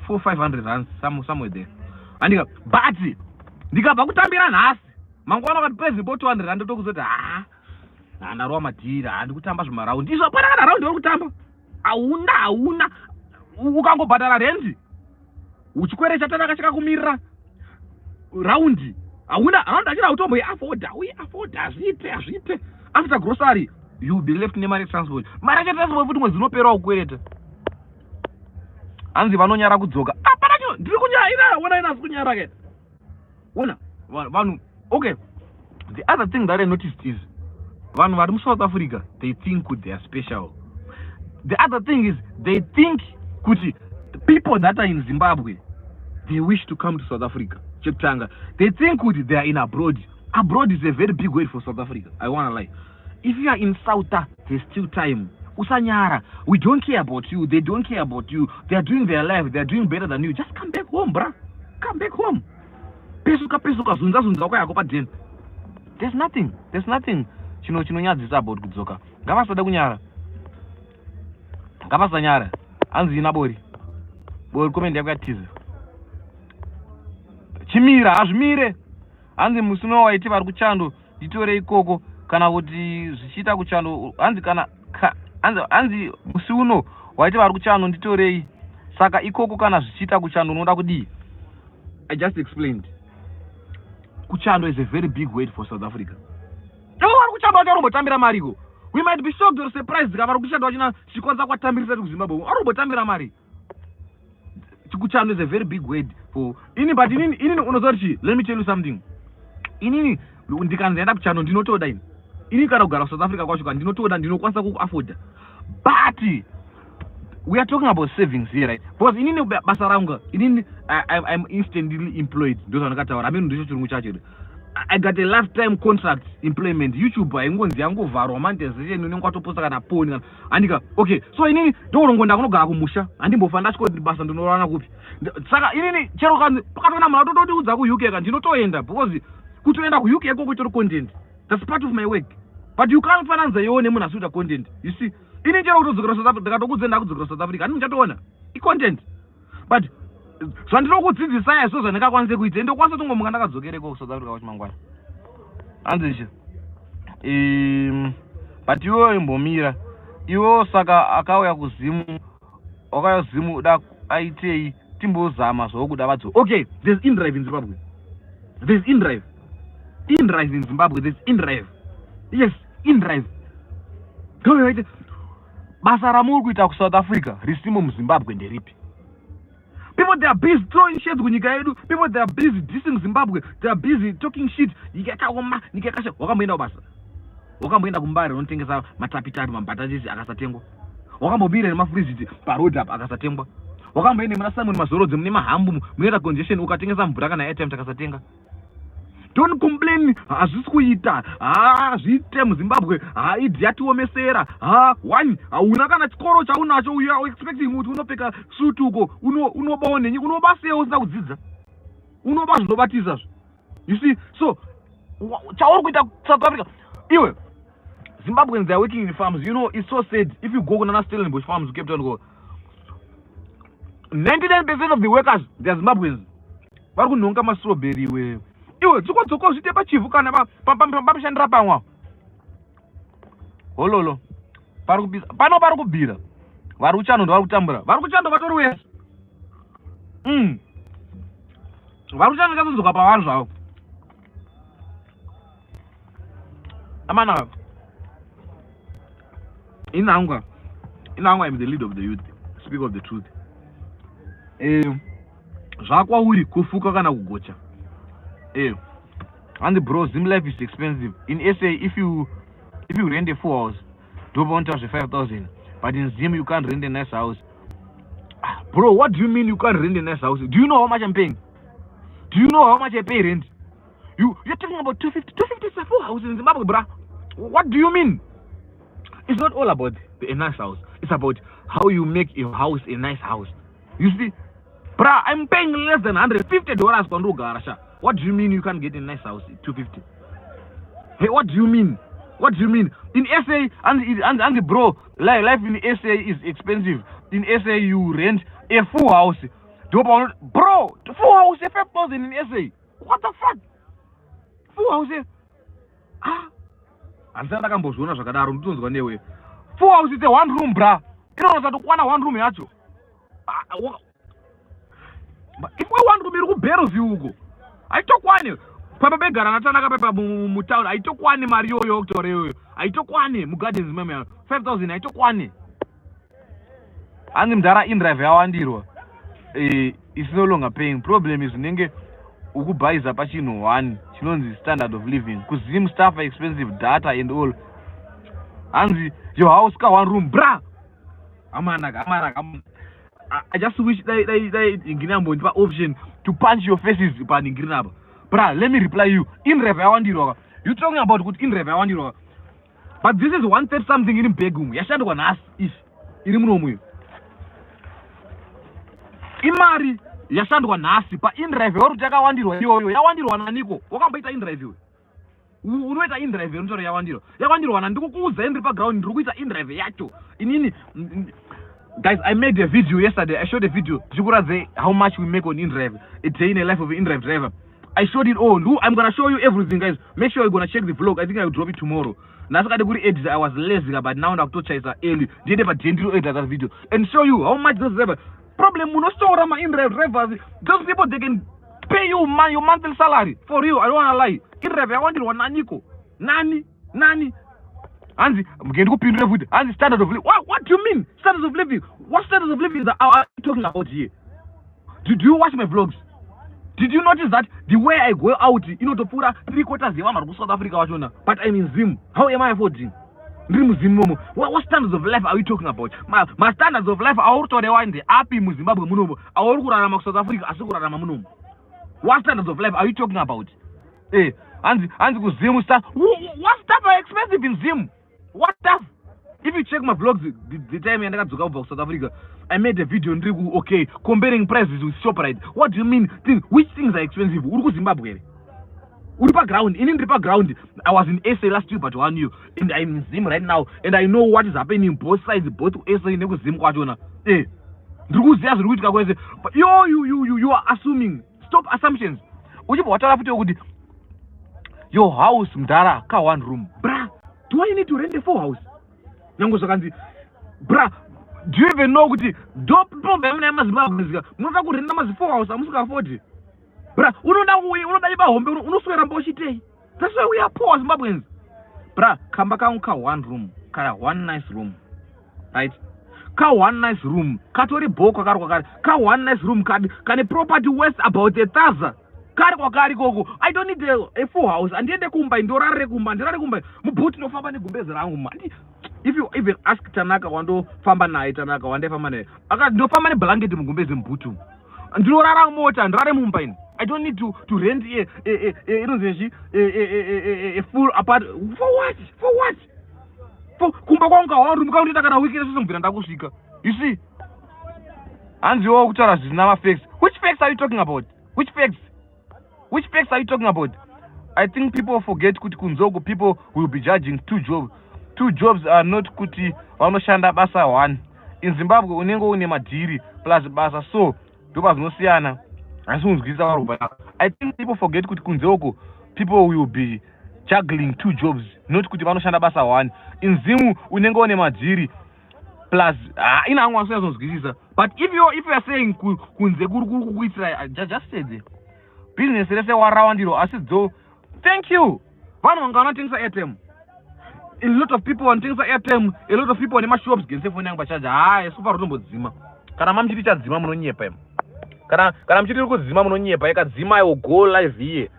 4 500 rands, somewhere there, handika? But ndikabva kutambira nhasi, mangwana wakati prezipo 200 rand, tokuzoti ha, handarova madhiri, handi kutamba zvimaraundi izvo. Hapana kana raundi uri kutamba, hauna, hauna. Ukangobhadhara rendi, chikwere chatanaka chakakumirira. Raundi hauna, raundi achira utomboiafodha, uiafodha, hazviite, hazviite. After grocery, you be left nemari yetransport. Mari yacho transport futi mwedzi unopera kukwereta. Hanzi vanonyara kudzoka. Hapana chino ndiri kunyara ina. Ona, ina asi kunyara ke. Ona vanhu. Okay, the other thing that I noticed is vanhu vari muSouth Africa, they think kuti they are special. The other thing is they think kuti the people that are in Zimbabwe, they wish to come to South Africa. Chekutanga, they think kuti they are in abroad. Abroad is a very big word for South Africa. I wanna lie, if you are in South, there's still time. Usanyara. We don't care about you. They don't care about you. They are doing their life. They are doing better than you. Just come back home, bra. Come back home. Pesuka, pesuka, zunza, zunza kwayako padeni. There's nothing, there's nothing chino chinonyadzisa about kudzoka. Ngavasada kunyara, ngavasanyara. Hanzi ina bori bori, comment yako yatiza. Chimira, hazvimire. Hanzi musi uno waiti vari kuchando nditore ikoko kana kuti zvichiita kuchando. Hanzi kana hanzi musi uno waiti vari kuchando nditorei, saka ikoko kana zvichiita kuchando unoda kudii? I just explained, kuchando is a very big word for South Africa. Ivo vari kuchando vacharombotambira mariko. We might be shocked or surprised ka vari kuchando vachina tichikwanisa kuvatambirisa kuZimbabwe. Vari kumbotambira mari. Kuchando is a very big word for ini. But inini unoziva kuti, let me tell you something, inini ndikanzi ndaenda kuchando, ndinotoda ini. Inini kana kugara kuSouth Africa kwacho ka ndinotoda, ndinokwanisa kuafforda. But we are talking about savings here, right? Because inini basa rangu inini, I'm instantly employed. Ndo zvandakataura amene, ndicho chirungu chacho. I got a lifetime contract employment. YouTube haingonzi yangovharwa monetization, unenge watoposta kana poni kana, handika? Okay, so inini ndokurongo ndakunogara kumusha, handimbofa ndachikoti basa ndinorana kupi. Saka inini chero kanzi pakatoona munhu atototiudza kuUK ka, ndinotoenda, because kutoenda kuUK ikoko itori content. That's part of my work. But you can't fananidza iwo nemunhu asi kuita content. You see, ini chero kutodzokera South Africa, ndikatokudze ndakudzokera South Africa, handi muchatoona icontent. But zvandinokudzidzisai so zvandingakwanise kuita, ndokwanisa tongomuka ndakadzokereko kuSouth Africa kwachimangwana. Hanzi ichi, but iwewe imbomira. Iwo saka akauya kuZimu, wakauya kuZimu uda aitei? Timbozama zvokuda vadzo. Okay, there's inDrive in Zimbabwe. There's inDrive, inDrive in Zimbabwe. There's inDrive, yes, inDrive. Ngavaite basa ramuri kuita kuSouth Africa risimo muZimbabwe nderipi? People, they are busy throwing shades kunyika yedu. People, they are busy dissing Zimbabwe. They are busy talking shit. Nyika yakaoma, nyika yakasha. Wakamboenda kubasa? Wakamboenda kuMbare unotengesa matapitapi, mambatatisi akasatengwa? Wakambomira nemafriziti paroad up akasatengwa? Wakamboenda muna Simon Mazorodze mune mahambu, munoita congestion, ukatengesa mvura kana airtime takasatenga? Don't complain. Hazvisi kuita, hazviite muZimbabwe. Haidhi yatiomesera. Ha, one, hauna kana chikoro chaunacho. You are expecting kuti unopfeka suit uko unobawo nenyi? Unoba sei usina kudzidza? Unoba zvinobatisa zvo. You see? So chauri kuita South Africa iwe, Zimbabweans, they are working in farms. You know, it's so sad. If you go kunana Stellenbosch Farms, Cape Town, go 99% of the workers, they are Zimbabweans. Vari kunhonga mastrawberry. Iwe, iwe, dzokodzoko zviite pachivhu kana pamushandira pamwe. Hololo, pari kupisa pano, pari kubvira. Vari kuchando ndo vari kutambura. Vari kuchando vatori wese. Vari kuchando chazodzoka pavari zvavo. Amana, inangwa inangwa, I'm the leader of the youth. Speak of the truth. Zvakwauri kufuka kana kugocha. And bro, Zim life is expensive. In SA, if you rent a full house, ndopaunoita zve 5000, but in Zim you can't rent a nice house. Ah, bro, what do you mean you can't rent a nice house? Do you know how much I'm paying? Do you know how much I pay rent? You're talking about 250. 250 is a full house in Zimbabwe, bruh. What do you mean? It's not all about a nice house. It's about how you make a house a nice house. You see, bruh, I'm paying less than $150 kwandogara sha. What do you mean you can't get a nice house at 250? Hey, what do you mean? What do you mean? In SA, and bro, life in SA is expensive. In SA, you rent a full house. Bro, full house, 5,000 in SA. What the fuck? Full house? Ah, handisati ndakambozviona zvakadaro. Nditonzwa newe. Full house is a one room, bra. Inonosa tokwana one room yacho. Ah, if we one room iri kuBellview uko haitokwani. Papa begara naTanaka pepa mutauni haitokwani mari iyoyo kutaura iyoyo, haitokwani muGardens meme. 5000 haitokwani. Hanzi mudhara, inDrive yawandirwa. Is no longer paying. Problem is unenge ukubhaisa pachinhu one chinonzi standard of living. KuZim stuff are expensive, data and all. Hanzi your house ka one room, bra. Amanaka, amanaka, I just wish dai ingini ambondipa option to punch your faces paningiri apa. Bra, let me reply you. InDrive yawandirwa, you talking about kuti inDrive yawandirwa, but this is one third something iri mubhegi umu yashandwa nhasi. If iri munomu iyo imari yashandwa nhasi painDrive yauri kuti yakawandirwa iyoyo, yawandirwa naniko? Wakamboita inDrive iwe? Unoita inDrive unotaura yawandirwa, yawandirwa na? Ndikukuudza, ndiri paground, ndiri kuita inDrive yacho inini. Guys, I made a video yesterday. I showed a video ndichikuratidza how much we make on inDrive, a day in a life of an inDrive driver. I showed it all. I'm gonna show you everything, guys. Make sure you're gonna check the vlog. I think I will drop it tomorrow. Nhasi kade kuri edit, I was lazy, but now ndakutochaisa early. Ndiende padendiro edit that video and show you how much those drivers. Problem munostora ma-inDrive drivers, those people, they can pay you man, your monthly salary for you. I don't wanna lie. InDrive yawandirwa naniko? Nani nani? Hanzi ngendi kupindure futi. Hanzi standard of living. What do you mean standards of living? What standards of living are you talking about here? Do you watch my vlogs? Did you notice that the way I go out inotopfuura three quarters yevanhu vari kuSouth Africa vachona? But I'm in Zim. How am I affording ndiri muZim momo? What standards of life are we talking about? Ma standards of life auri kutaura ndeapi muZimbabwe munomo auri kurarama kuSouth Africa asi kurarama munomo? What standards of life are you talking about? Hanzi kuZim stuff. What stuff are expensive in Zim? What stuff? If you check my vlogs, the time yandakadzoka kubva kuSouth Africa, I made a video ndiri ku, okay, comparing prices with Shoprite. What do you mean which things are expensive? Uri kuZimbabwe here? Uri paground? Ini ndiri paground. I was in SA last year, but one year, and I'm in Zim right now, and I know what is happening both sides, both SA nekuZim kwachona. Ndiri kuziva zviri kuitika kwese. But yo, you are assuming. Stop assumptions. Uchibva wataura futi kuti your house, mudhara, ka one room. Bra, do I need to rent a full house? Nyange zvakanzi Bra, do you even know kuti ndo problem yemaZimbabwe? Munoda kurenda mazi4 house amusingaaffordi. Bra, unoda unoda imba hombe, unoswera mba uchitei? That's why we are poor Zimbabweans. Bra, kamba kangu ka one room, kana one nice room, right? Ka one nice room katori bhoko kari kwakari. Ka one nice room kane property worth about a thousand kari kwakari koko. I don't need a full house. Handiende kumba, ndorarire kumba, ndirare kumba mubhuti, ndofamba negumbezi rangu. If you even ask Tanaka wandofamba naye, Tanaka wandaifamba naye, akati ndofamba neblanketi mugumbezi mubhuti. Ndinorara mota, ndirare mumba ini. I don't need to rent inonzi chi a full apart. For what? For what? For kumba kwangu ka one room kaundiita kana wiki rese kubvira ndakusvika. You see, hanziwo kutaura zvisina mafacts. Which facts are you talking about? Which facts? Which facts are you talking about? I think people forget kuti kunzoku people will be judging two jobs. Two jobs are not kuti vanoshanda basa one. In Zimbabwe unenge une madhiri plus basa, so ndopazvinosiyana. Hasi kunzwisisa varubva. I think people forget kuti kunze uku people will be juggling two jobs, not kuti vanoshanda basa one. In Zimu unenge une madhiri plus ina hangu asingazonzwisisa. But if you are saying kunze kuri kuri kukuitira, just say the business rese warawandiro asi dzo. Thank you. Vanhu vanga vanotengesa airtime, a lot of people vanotengesa airtime, a lot of people vane mashops. Gense foni yangu pachaja. Hayi, super rutombodzima. Kana mamuchiti chadzima, munonyepa imo. Kana muchiti iri kudzima, munonyepa. Ikadzima, I will go live here.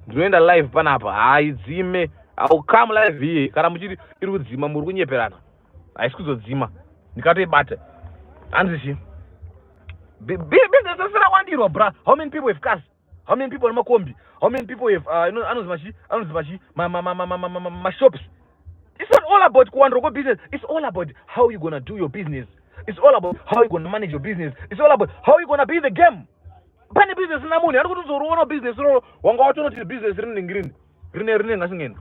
Ndinoenda live panapa. Haidzime. I will come live here. Kana muchiti iri kudzima, muri kunyeperana. Haisi kuzodzima, ndikatoibata. Hanzi chi business rese rawandirwa. Bra, how many people have cars? How many people nemakombi? How many people have anonzi machi, anonzi machi mashops? It's not all about kuwandira kwebusiness. It's all about how you gonna do your business. It's all about how you gonna manage your business. It's all about how you gonna be in the game. Pane business na munhu ari kuti uzoriona business roro, wanga watonoti business rinenge rini rine ngasingeni.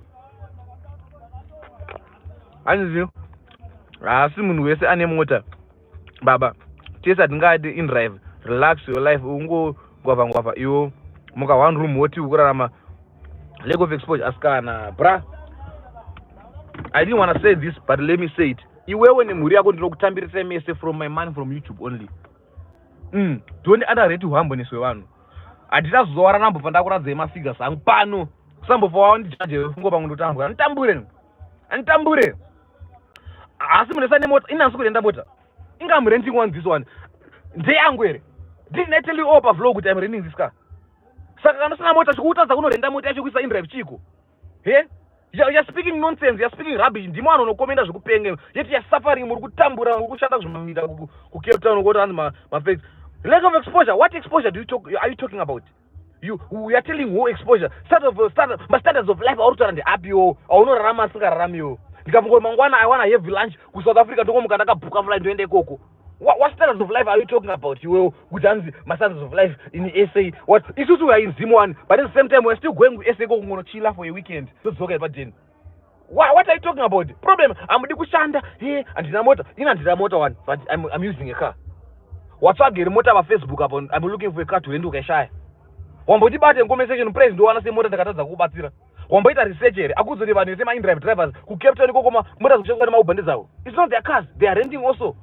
Hanziziyo, haasi munhu wese ane mota, baba. Tese hatingadi indrive. Relax your life, ungongwavha ngwavha iwo muka one room woti ukurarama. Lack of exposure, asikana. Bra, I didn't want to say this, but let me say it. Iwewe nemhuri yako ndinokutambirisai mese from my money from YouTube only. Don't underrate humbleness hwevanhu. Handina rambobva ndakuradzai mafigures angu pano. Usambobva wandijaje fungo pangu. Ndotambura, anditambure, anditambure. Asi munhu ese mota, ini handisi kurenda mota. Inga I'm renting one. This one ndeyangu here? Didn't I tell you all pavlog kuti I'm renting this car? Saka kana usina mota, chikuutadza kunorenda mota yacho kuisa indrive chiko? He, you're speaking nonsense, you're speaking rubbish. Ndimo vanhu vanokomenda zvekupenga, yet you're suffering. Muri kutambura, muri kushanda kuzvimamita kuCape Town kuti hanzi mafacts. Lack of exposure. What exposure do you talk, are you talking about? You, we are telling who exposure? Start of start, mastandards of life auri kutaura ndeapiwo aunorarama asingararamiwo? Ndikafunga mangwana I wanna have lunch kuSouth Africa, ndongomuka ndakabhuka flight, ndoenda ikoko. What standards of life are you talking about iwewo kuti hanzi mastandards of life in SA? What? Isusu we are in Zim one, but at the same time we are still going kuSA kokungonochila for a weekend, todzoka padeni. What are you talking about? Problem, hamudi kushanda. He, handina mota. Ini handina mota one, but I'm using a car. Watsvageri mota paFacebook apo, "I'm looking for a car to rent," ukaishaya. Wambotibate comment section, "Praise, ndowana semota?" Ndakatadza kukubatsira. Wamboita research here? Akudzoti vanhu vese maindrive drivers kuCape Town ikoko, mota dzikushandiswa nemaUber ndedzavo. It's not their cars, they are renting also.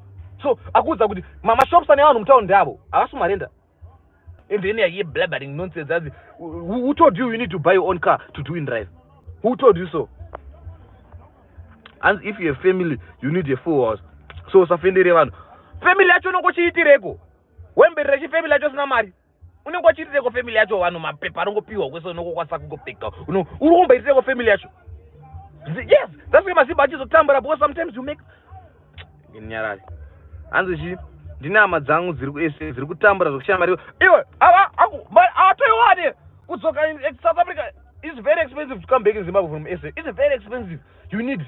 So akuudza kuti mashops ane vanhu mutauni ndeavo, havasi kumarenda. And then you're blabbering nonsense. As who told you you need to buy your own car to do in drive? Who told you so? And if you have family, you need a full house. So usafendere vanhu. Family yacho unongochiitireko wemberere chifamily yacho sina mari, unenge wachiitireko family yacho? Vanhu mapepa anongopiwa kwese, unongokwanisa kungopfeka. Uri kumboitireko family yacho? Yes, that's why mazimba achizotambura, because sometimes you make nyarari. Hanzi chi ndine hama dzangu dziri kuSA dziri kutambura zvokushaya mari. Iwe, havatoiwane kudzoka. South Africa is very expensive to come back in Zimbabwe from SA. It's very expensive. You need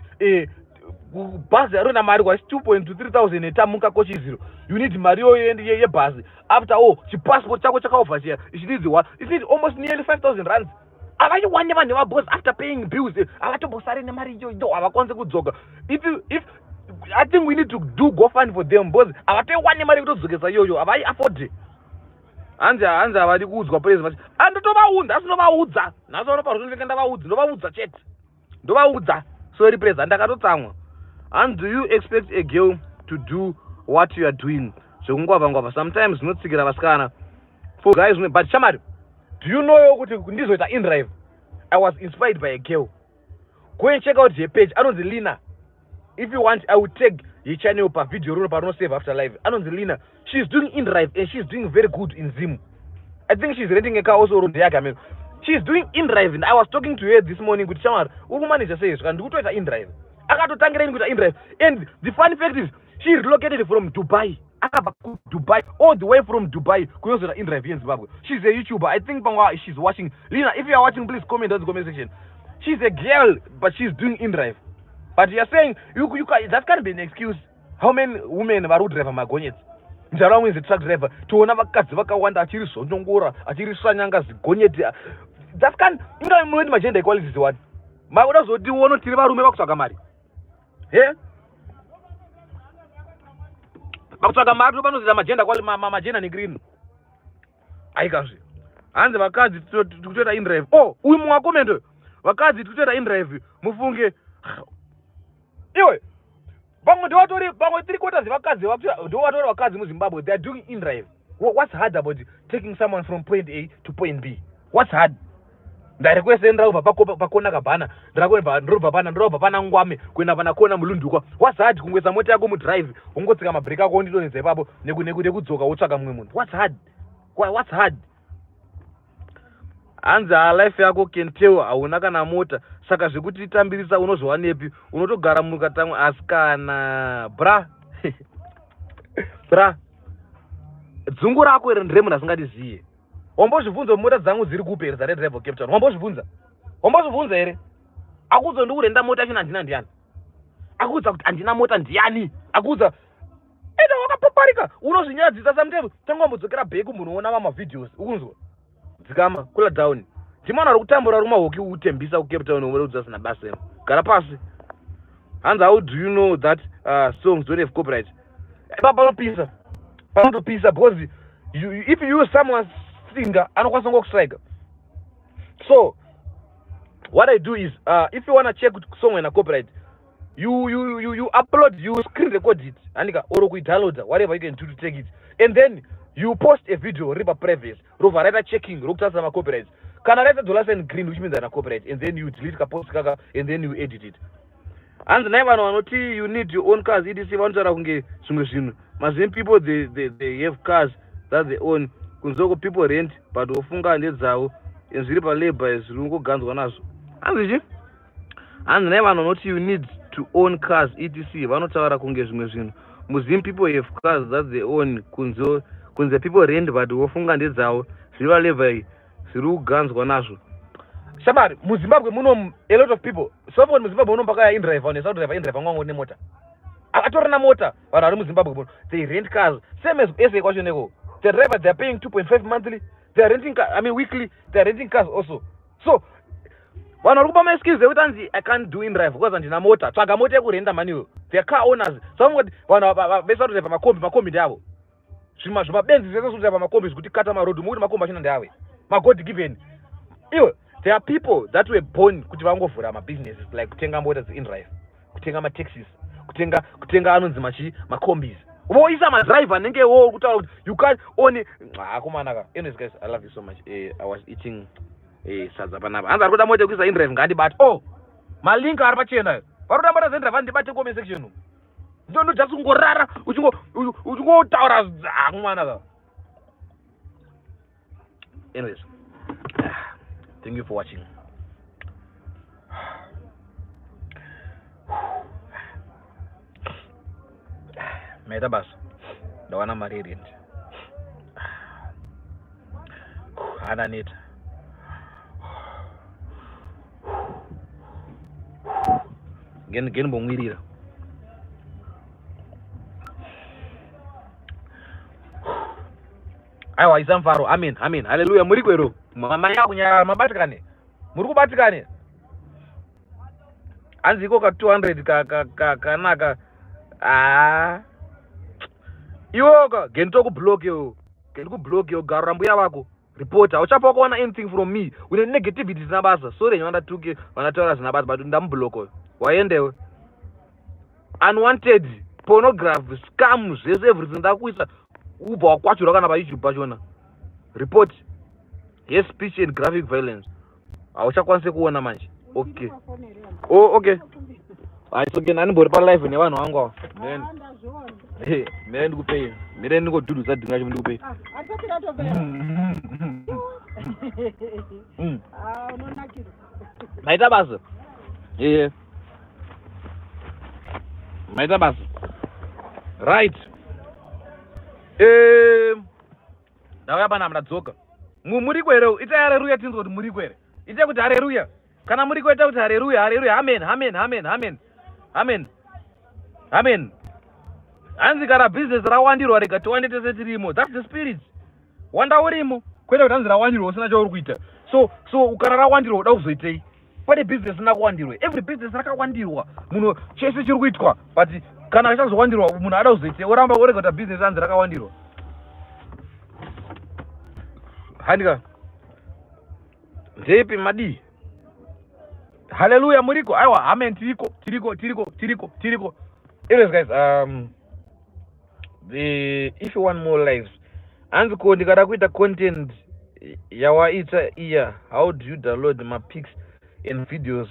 bhazi arona mari kwasi 2.3 thousand etamuka kochiziro. You need mari iyoyo yebhazi. After all, chipassport chako chakaobva chiya, it needs one, it needs almost nearly 5000 rands. Havaiwane vanhu vabos. After paying bills, havatombosari nemari iyoyo, havakwanisi kudzoka. If I think we need to do GoFund for them, because havatoiwane mari yekutodzokesa iyoyo, havai afford. Hanzi havadi kuudzwa president. Andotovaudza, asi ndovaudza nhasi vanopa rutonenge. Ndavaudza, ndovaudza chete, ndovaudza. Sorry, president, ndakatotsamwa. And do you expect a girl to do what you are doing. Zvekungwavha ngwavha sometimes zvinotsikira vasikana. For guys, but shamari, do you know kuti ndizoita indrive? I was inspired by a girl. Go and check out her page. Anonzi Lina. If you want, I will tag her channel pa video rino parino save after live. Anonzi Lina. She's doing indrive and she's doing very good in Zim. I think she's renting a car also on the Agamemnon. She's doing indrive and I was talking to her this morning kuti shamwari uri kumanage sei zvika ndikutoita indrive. Akatotangira ini kuita indrive and the funny fact is she relocated from Dubai. Akabva kuDubai all the way from Dubai kunozoita indrive yeZimbabwe. She's a YouTuber. I think pamwe she's watching. Lina, if you are watching, please comment on the comment section. She's a girl but she's doing indrive. But you are saying you can, that can't be an excuse. How many women vari kudriver magonyeti? Mzara wangu is a truck driver. Toona vakadzi vakawanda achiri zvonyongora, achiri svanyanga zigonyeti. That can inga munoti magender equality is what? Makuda kuzoti uone tiri varume vakutsvaga mari. He? Vakutsvaga mari ndopanozoita magender equality magender negreen. Aikazve. Hanzi vakadzi tikutoita indrive. Oh, uyu mumwe wakomendo. Vakadzi tikutoita indrive. Mufunge. Iwe vamwe ndovatori vamwe 3/4 dzevakadzi ndovatori vakadzi muZimbabwe. They are doing indrive. What's hard about taking someone from point A to point B? What's hard? Ndarequest ndakubva pakona kabhana, ndakubva pana ndorobva pana Ngwame kuenda pana kona Mulundukwa. What's hard kungoisa mota yako mudrive, wongotsika mabhreki ako wondidonhedza ipapo nekudzoka wotsvaga mumwe munhu? What's hard? What's hard? Hanzi ha life yako can tell hauna kana mota, saka zvekutitambirisa unozviwanepi? Unotogara mukatamwe asi kana bra bra dzungu rako iri ndere munhu asingatiziye. Wambozvibvunza mota dzangu dziri kupi here dzaredrive Cape Town? Wambozvibvunza? Wambozvibvunza here? Akuudza ndikurenda mota yachona handina ndiani? Akuudza kuti handina mota ndiani? Akuudza enda wakapaparika unozvinyadzisa sometimes. Tanga wambodzokera back munhu mamavideos ukunzwa dzikama kula down. Ndimwana ari kutambura uri kumahoki utembisa kuCape Town umwe asina basa imo. Gara pasi. Hanzi how do you know that songs don't have copyright? Ipa panopisa, panotopisa because if you use someone's singer anokwanisa ngokustrike. So what I do is if you wanna check song ina copyright, you upload, you screen record it andika or kuidownload, whatever you can do to take it, and then you post a video ripa privacy robva raita checking rokutarisa macopyrights. Kana raita dollar sign green, which means ana copyright, and then you delete kapost kaka and then you edit it. Hanzi nai vanhu vanoti you need your own cars etc vanotaura kunge zvimwe zvinhu. Mazim people, they have cars that they own. Kunzoko people rent but wofunga ndedzavo and zviri palabor zviri kungoganzwa nazvo. Hanzi chi hanzi nai vanhu vanoti you need to own cars etc vanotaura kunge zvimwe zvinhu. Muzim people have cars that they own. Kunze people rent but wofunga ndedzavo zviri palabor zviri kuganzwa nazvo. Shamari, muZimbabwe muno a lot of people so muZimbabwe muno pakaya indrive vanhu esakudrive indrive vangwango nemota atorina mota. Vanhu vari muZimbabwe muno, they rent cars same as SA kwacho neko. The driver, they are paying 2.5 monthly. They are renting car, I mean weekly. They are renting cars also. So vanhu vari kupa maexcuse ekuti anzi I can't do indrive because handina mota, tsvaga mota yekurenda maniwo. They are car owners. So vamwe vanhu vese vari makombi, makombi ndeavo. Zvimabenzi zvese zvekudriva makombi zvekuti kata marodhi mukuti makombi achona ndeave magod given. Iwe, there are people that were born kuti vangovhura mabusinesses like kutenga mota dzeindrive, kutenga mataxis, kutenga anonzi machi macombis, voisa madriver anenge wo kutaura kuti you can't own. Akomanaka. Anyways guys, I love you so much. I was eating sadza panapa. Hanzi ari kuda mota yekuisa indrive ngaandibate. Oh, malink ari pachena. Vari kuda mota dzeindrive andibate comment section. Ndondo just kungorara uchingotaura akomana. Anyways, thank you for watching. Maita basa. Ndawana mari yerent. Hana neta. Ngenimbomwirira. Aiwa, isa mufaro. Amen, amen, haleluya. Muri kwero manya kunyarara mabatikane, muri kubatikane. Hanzi iko ka 200 kanaka. A iwoka genitokublock iwo, gendikublock iwo. Garo rambuya vako report. Hauchapa wakawana anything from me une negativity zina basa. Sorry vandatuke vandataura zina basa, but ndamublock waendewe unwanted. Pornography, scam, zvese, everything ndakuisa, ubva wakwachurwa kana paYouTube pachona. Report hate speech and graphic violence, hauchakwanisi kuona manje. Okay, oh, okay, it's okay. Nanimbori palive nevanhu vangu ava. Mire ndikupei, mire ndingodhudhudza dhinga racho, ndikupei. Maita basa. Ee, maita basa. Right, ndauya panapa, ndadzoka. Muriko here? Itai hareruya tinzwa kuti muriko here. Itai kuti hareruya kana muriko. Ita kuti hareruya, hareruya, amen, amen, amen, amen, amen, amen. Hanzi kana bhizinesi rawandirwa, rega tiwande tese tirimo. That's the spirit. Wanda urimo, kwete kuti hanzi rawandirwa usina chauri kuita. So kana rawandirwa, uda kuzoitei? Pane bhizinesi rina kuwandirwa. Every business rakawandirwa, munhu chese chiri kuitwa, but kana achazowandirwa, munhu ada kuzoitei? Oramba orega kuita bhizinesi, hanzi rakawandirwa. Handika ndeipi madii? Haleluya, muriko? Aiwa, amen, tiriko, tiriko, tiriko, tiriko, tiriko. Anyways guys, the if you want more lives, hanzi ko ndikada kuita content yawaita iya, how do you download mapics and videos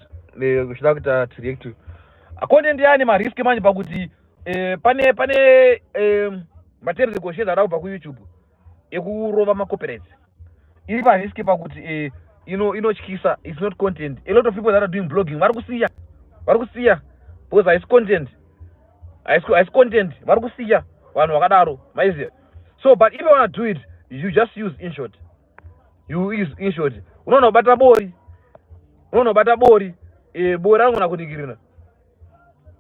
uchida kuita to react to content yani? Marisk manje pakuti pane materms negotiations ada kubva kuYouTube ekurova macopyrights. Iri parisk pakuti inotyisa. It's not content. A lot of people that are doing blogging vari kusiya, vari kusiya because haisi content, haisi content. Vari kusiya vanhu vakadaro, maiziya. So but if you wanna do it, you just use InShot. You use InShot. Unoona kubata bori, unoona kubata bori, bori anogona kuningirina.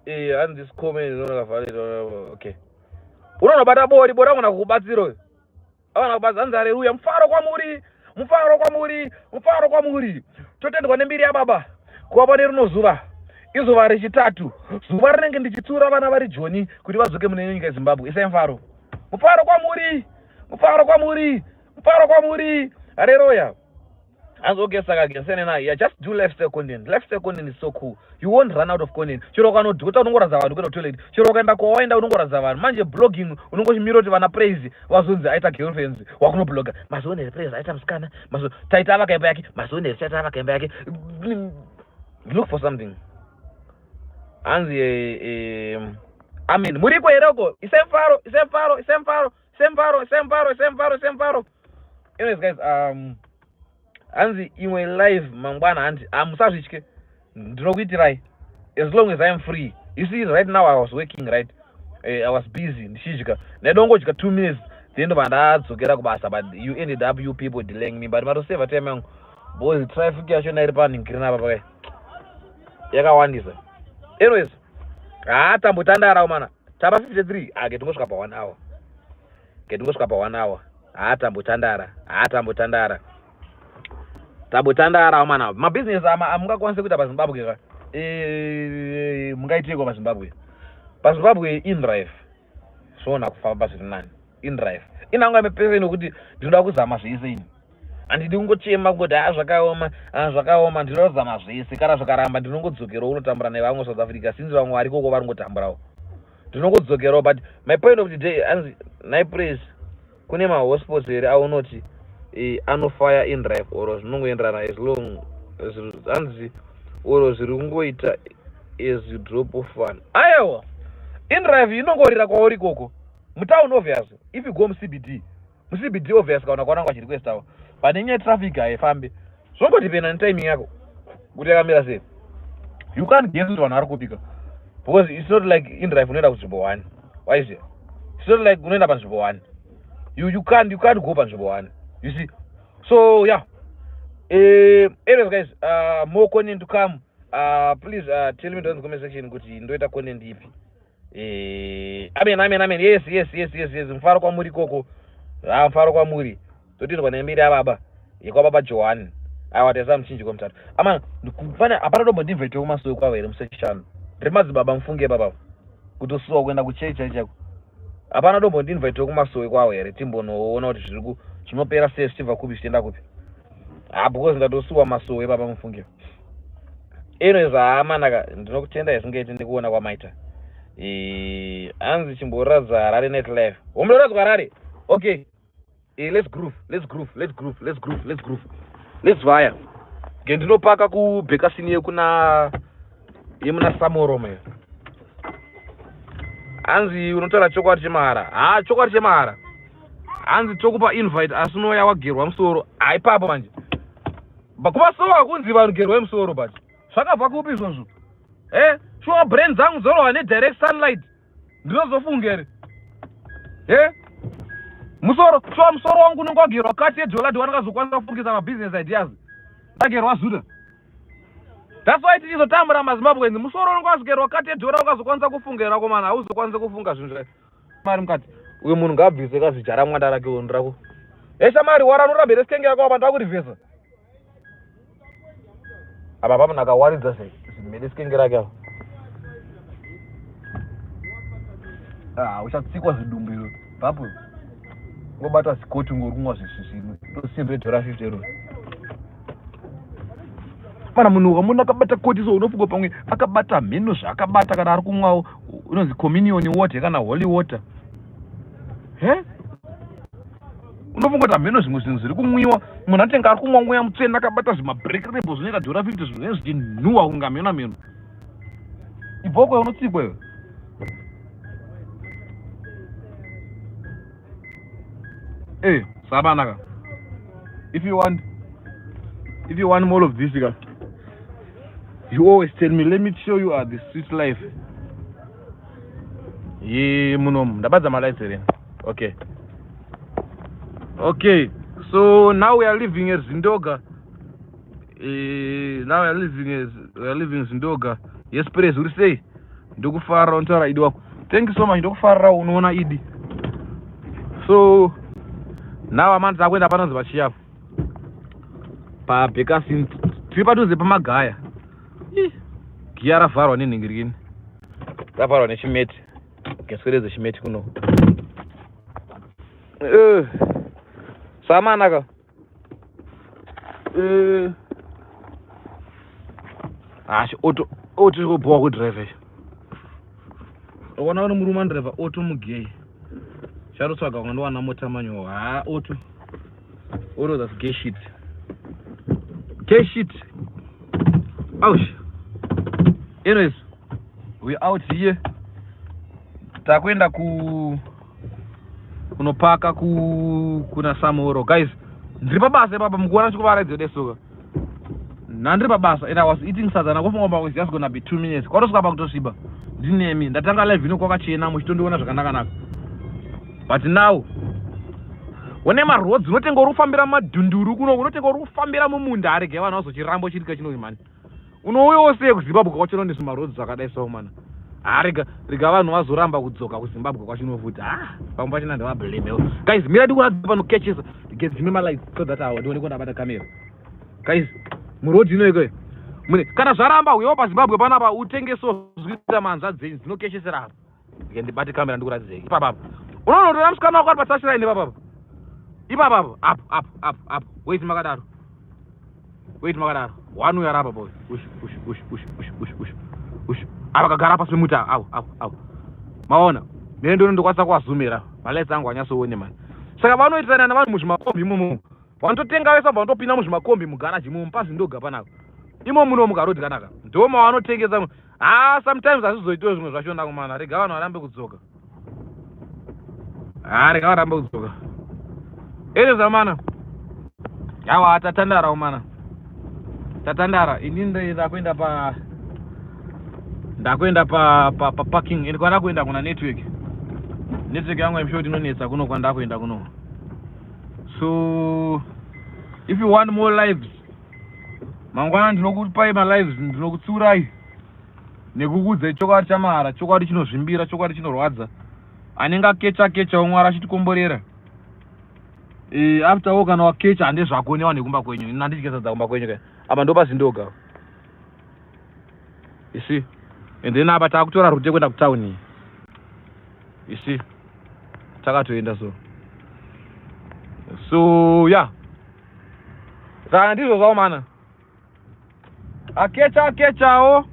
And this comment, okay, unoona kubata bori, bori anogona kukubatsira uyo, avana kubatsira. Hanzi hareruya, mufaro kwamuri, mufaro kwamuri, mufaro kwamuri. Totendwa nembiri yababa kuva pane rino zuva, izuva rechitatu, zuva rinenge ndichitsura vana vari Joni kuti vadzoke mune nyika yeZimbabwe. Isai mufaro, mufaro kwamuri, mufaro kwamuri, mufaro kwamuri, hareruya. Hanzi okay, saka gesene yeah, just do lifestyle content. Lifestyle content is so cool, you won't run out of content. Chero ukanodhota, unongoratidza vanhu kuenda kutoilet. Chero ukaenda kwawaenda, unongoratidza vanhu. Manje blogging, unongochimira kuti vana Praise vazonzi aita girlfriends, wakunobloga mazoona here Praise aita musikana, mazo taita avaka imba yake, mazoona here taita avaka imba yake. Look for something. Hanzi amen, muriko here uko? Isai mufaro, isai mufaro, isai mufaro, isai mufaro, isai mufaro, isai mufaro, isai mufaro. Anyways guys, hanzi imwe live mangwana. Handi hamusazvitye, ndinokuitirai as long as I am free. You see, right now I was working, right? I was busy ndichidya, ndaidongodya 2 minutes, then ndobva ndadzokera kubasa. But you ended up, you people delaying me, but matoseva time yangu because traffic yachona iri panhingirina apa pakai yakawandisa. Anyways, haa, tambotandara mana, tapa 53 ake, tingosvika pa 1 hour ke, tingosvika pa 1 hour. Haa, tambotandara, haa, tambotandara, tambotandara mana. Mabhizinesi amungakwanisi kuita paZimbabwe ka, mungaiteiko paZimbabwe? PaZimbabwe inDrive zvoona kufamba zviri nani. InDrive inanga mepese nokuti ndinoda kuzama zvese ini. Handidi kungochema kungoti ha, zvakaoma, zvakaoma. Ndinoda kuzama zvese. Kana zvakaramba, ndinongodzokerawo unotambura nevamwe South Africa, sinzi vamwe vari ikoko vari kungotamburawo, ndinongodzokerawo. But my point of today, anzi naipraise, kune mahotspots here aunoti anofire inDrive or zvinongoenderana as long hanzi or zviri kungoita as you drop off one? Aiwa, inDrive inongorira kwauri ikoko mutown. Obvious, if you go muCBD, muCBD obvious kaona kwavananga vachirequestawo, but nenyaya yetraffic haifambi. Zvongodependa netiming yako kuti yakamira sei. You can't guess kuti vanhu vari kupika because it's not like inDrive unoenda kunzvimbo one. Waiziva, it's not like unoenda panzvimbo one. You can't go panzvimbo one, you see. So yeah, anyways guys, more content to come. Please tell me down in the comment section kuti ndoita content ipi. Amen, amen, amen. Yes, mufaro kwamuri ikoko. Ha, mufaro kwamuri. Totindwa nembiri yababa, yekwababa Johani. Aiwa, taisa muchinjiko mutatu ama pane hapana. Tombondinvite kumasowe kwavo here musechishanu? Ndiri madzibaba, mufunge baba kutosuwa kuenda kuchechi chai chaiko. Hapana tombondinvite kumasowe kwavo here, timbonoona kuti zviri zvinopera sei, zvichibva kupi zvichienda kupi? Ha, because ndatosuwa masowe baba, mufunge. Anyways, hamanaka, ndinokutenda isingaiti ndikuona kwamaita. Hanzi chimboratidza Harare night life. Womboradzwa Harare. Okay, let's groove, let's groove, let's groove, let's groove, let's groove, let's vaya. Ge ndinopaka kubhekasini yekuna yemuna Samorome. Hanzi unotaura chokwadi chemahara. Ha, chokwadi chemahara. Hanzi tokupa invite asi unouya wagerwa musoro. Haipapo manje kumasowa kunzi vanhu gerwai musoro, but zvakabva kupi izvozvo? Shuwa brain dzangu dzorohwa nedirect sunlight, ndinozofunga here? Musoro, shuwa musoro wangu unenge wagerwa kati yedhola, ndiwanakazokwanisa kufungisa mabusiness ideas ndagerwa zuda. That's why tichizotambura maZimbabweans. Musoro unenge wazogerwa kati yedhola, ukazokwanisa kufunga here komana? Hauzokwanisa kufunga zvinhu zvacho. Mari mukati uyu munhu ngaabvise kazvijara mwanda rake uyu rako. Esha mari wara norambere sikenge yako apa ndakurivhesa apa pamunhu akawaridza zimene sikenge rake apa. Ah, uchatsikwa zidumbu iro papo ngobata zikoti ngori kumwa zvisvisvinu tosimbe dhora 50 ero mana. Munhu ukamuona akabata koti so, unofunga pamwe akabata mheno zvaakabata, kana ari kumwawo unonzi communion water kana holy water. He, unofunga kuti hamheno zvimwe zvinhu zviri kumwiwa. Munhu anotenge ari kumwa mweya mutsvene akabata zvimablack label zvinoita dhora 50, zvinhu zvichinhuhwa kunga mheno mheno. Ibvoko unotsikwa iwe. Sabanaka, if you want more of this ka, you always tell me. Let me show you the street life ye munomu. Ndabadza malights here? Okay, so now we are living at Zindoga. Now we are living Zindoga. Yes, praise, uri sei? Ndikufarira unotaura idi wako. Thank you so much, ndikufarira unoona idi. So now amani takuenda panonzi pachiyapo pabhekasin, tiri padhuze pamagaya. Giya ravharwa nenhingirikini, ravharwa nechimeti gesweredze chimeti kuno. Samanaka. Hachi auto, auto iri kubhowa kudhiraivha ichi. Ukaona une murume anodhiraivha auto mugay, charotsvaga ungandowana mota manyowa. Ha, auto, auto, that's gay shit, gay shit. Ouch. Anyways, we out here, takuenda ku kunopaka ku kuna Samoro. Guys, ndiri pabasa ipapa, mukuona chikuvaraidzo desoka nhandiri pabasa and I was eating sadza. Nakufunga pa it's just gonna be 2 minutes, kwatosvika pakutosviba. Ndinemi ndatanga live ino kwakachena, muchitondiona zvakanaka-naka, but now une maroads unotenga uri kufambira madhunduru kuno, unotenga uri kufambira mumunda. Arege vanhu vazochirambo chirika chino mani, unouyawo sei kuZimbabwe kwachino nezvimaroads zvakadai so mana? Rega rega vanhu vazoramba kudzoka kuZimbabwe kwachino futi. Ah, pamwe pachina ndavablamewo. Guys, mira ndikuratidza panokechesa. Gedzime malights so that awa ndione kondabata kamera. Guys, muroad ino ikoyo mune kana zvaramba, uyawo paZimbabwe panapa utengesewo zvikuita manzva dzenyu dzinokechesera apa. Ndike ndibate kamera ndikuratidzei ipapapa. Unonotora musikana wako ari patouchline ipapapa, ipapapa, apo apo apo apo. Wait, makadaro, wait, makadaro. One uyo ari apa boy, ush ush ush ush ush ush ush ush, ava kagara pasi pemuti avo avo avo, maona? Mene ndono ndokwanisa kuwazumira malights angu anyatsoone mani. Saka vanoitirana navanhu muzvimakombi imomo, vanototenga vese, vabva vanotopinda muzvimakombi mugaraji imomo paZindoga panapa imo muno mukarodi kanaka, ndo mavanotengesa. Ha, sometimes hazvizoitiwo zvimwe zvacho ndakumana. Rega vanhu varambe kudzoka. Ha, rega varambe kudzoka. Ere zamana yawa, tatandara umana, tatandara. Ini ndakuenda pa ndakuenda pa pa pa parking and kwandakuenda kuna network. Network yangu, I'm sure kuti inonetsa kuno kwandakuenda kuno. So if you want more lives, mangwana ndinokupai malives, ndinokutsurai nekukuudzai chokwadi chamahara, chokwadi chinozvimbira, chokwadi chinorwadza. Anenge akecha kecha umwe achitikomborera. After all, kana wakecha handezvako nevanhu vekumba kwenyu. Ini handidye sadza kumba kwenyu ka. Apa ndo paZindoga, you see? And then apa taakutora route yekuenda kutauni, you see? Takatoenda. So yeah, saka ndizvo zvavo mana. Akecha akechawo,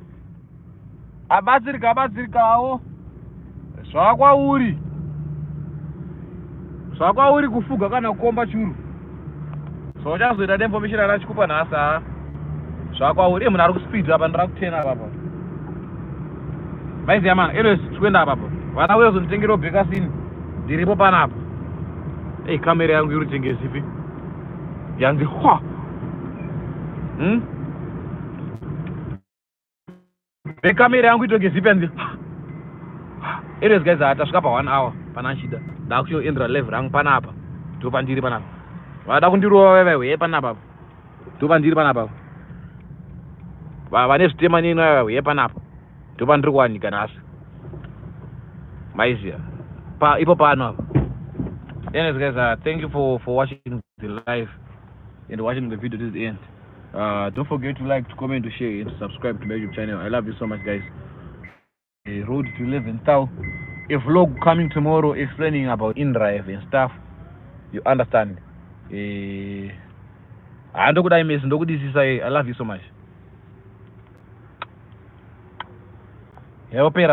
abatsirika abatsirikawo. Zvakwauri, zvakwauri kufuga kana kukomba churu. Zvauchazoita neinformation yandachikupa nhasi, ha, zvakwauri. Munhu ari kuspeed apa, ndira kutena apapa, maiziya mana. Anyways, tikuenda apapo. Vana uyozonditengerawo bekasini, ndiripo panapa. Ei, kamera yangu iri kutengesipi yanzi hwa, Bekamera yangu itogezipi yanzi. Anyways guys, tasvika pa 1 hour pana nchida. Ndakuchoendera level rangu panapa, ndo pandiri panapa. Vada kundirova vaiva panapa, ndo pandiri panapa. Vane zvitema nini vaiva panapa, ndo pandiri kuwanika nhasi, maiziya pa ipo pano apa. Anyways guys, thank you for watching the live and watching the video to the end. Don't forget to like, to comment, to share and to subscribe to my YouTube channel. I love you so much, guys. A road to 11 thou, a vlog coming tomorrow explaining about inDrive and stuff, you understand? Handokudai mesi, ndokudisisa. I love you so much. Yaopera.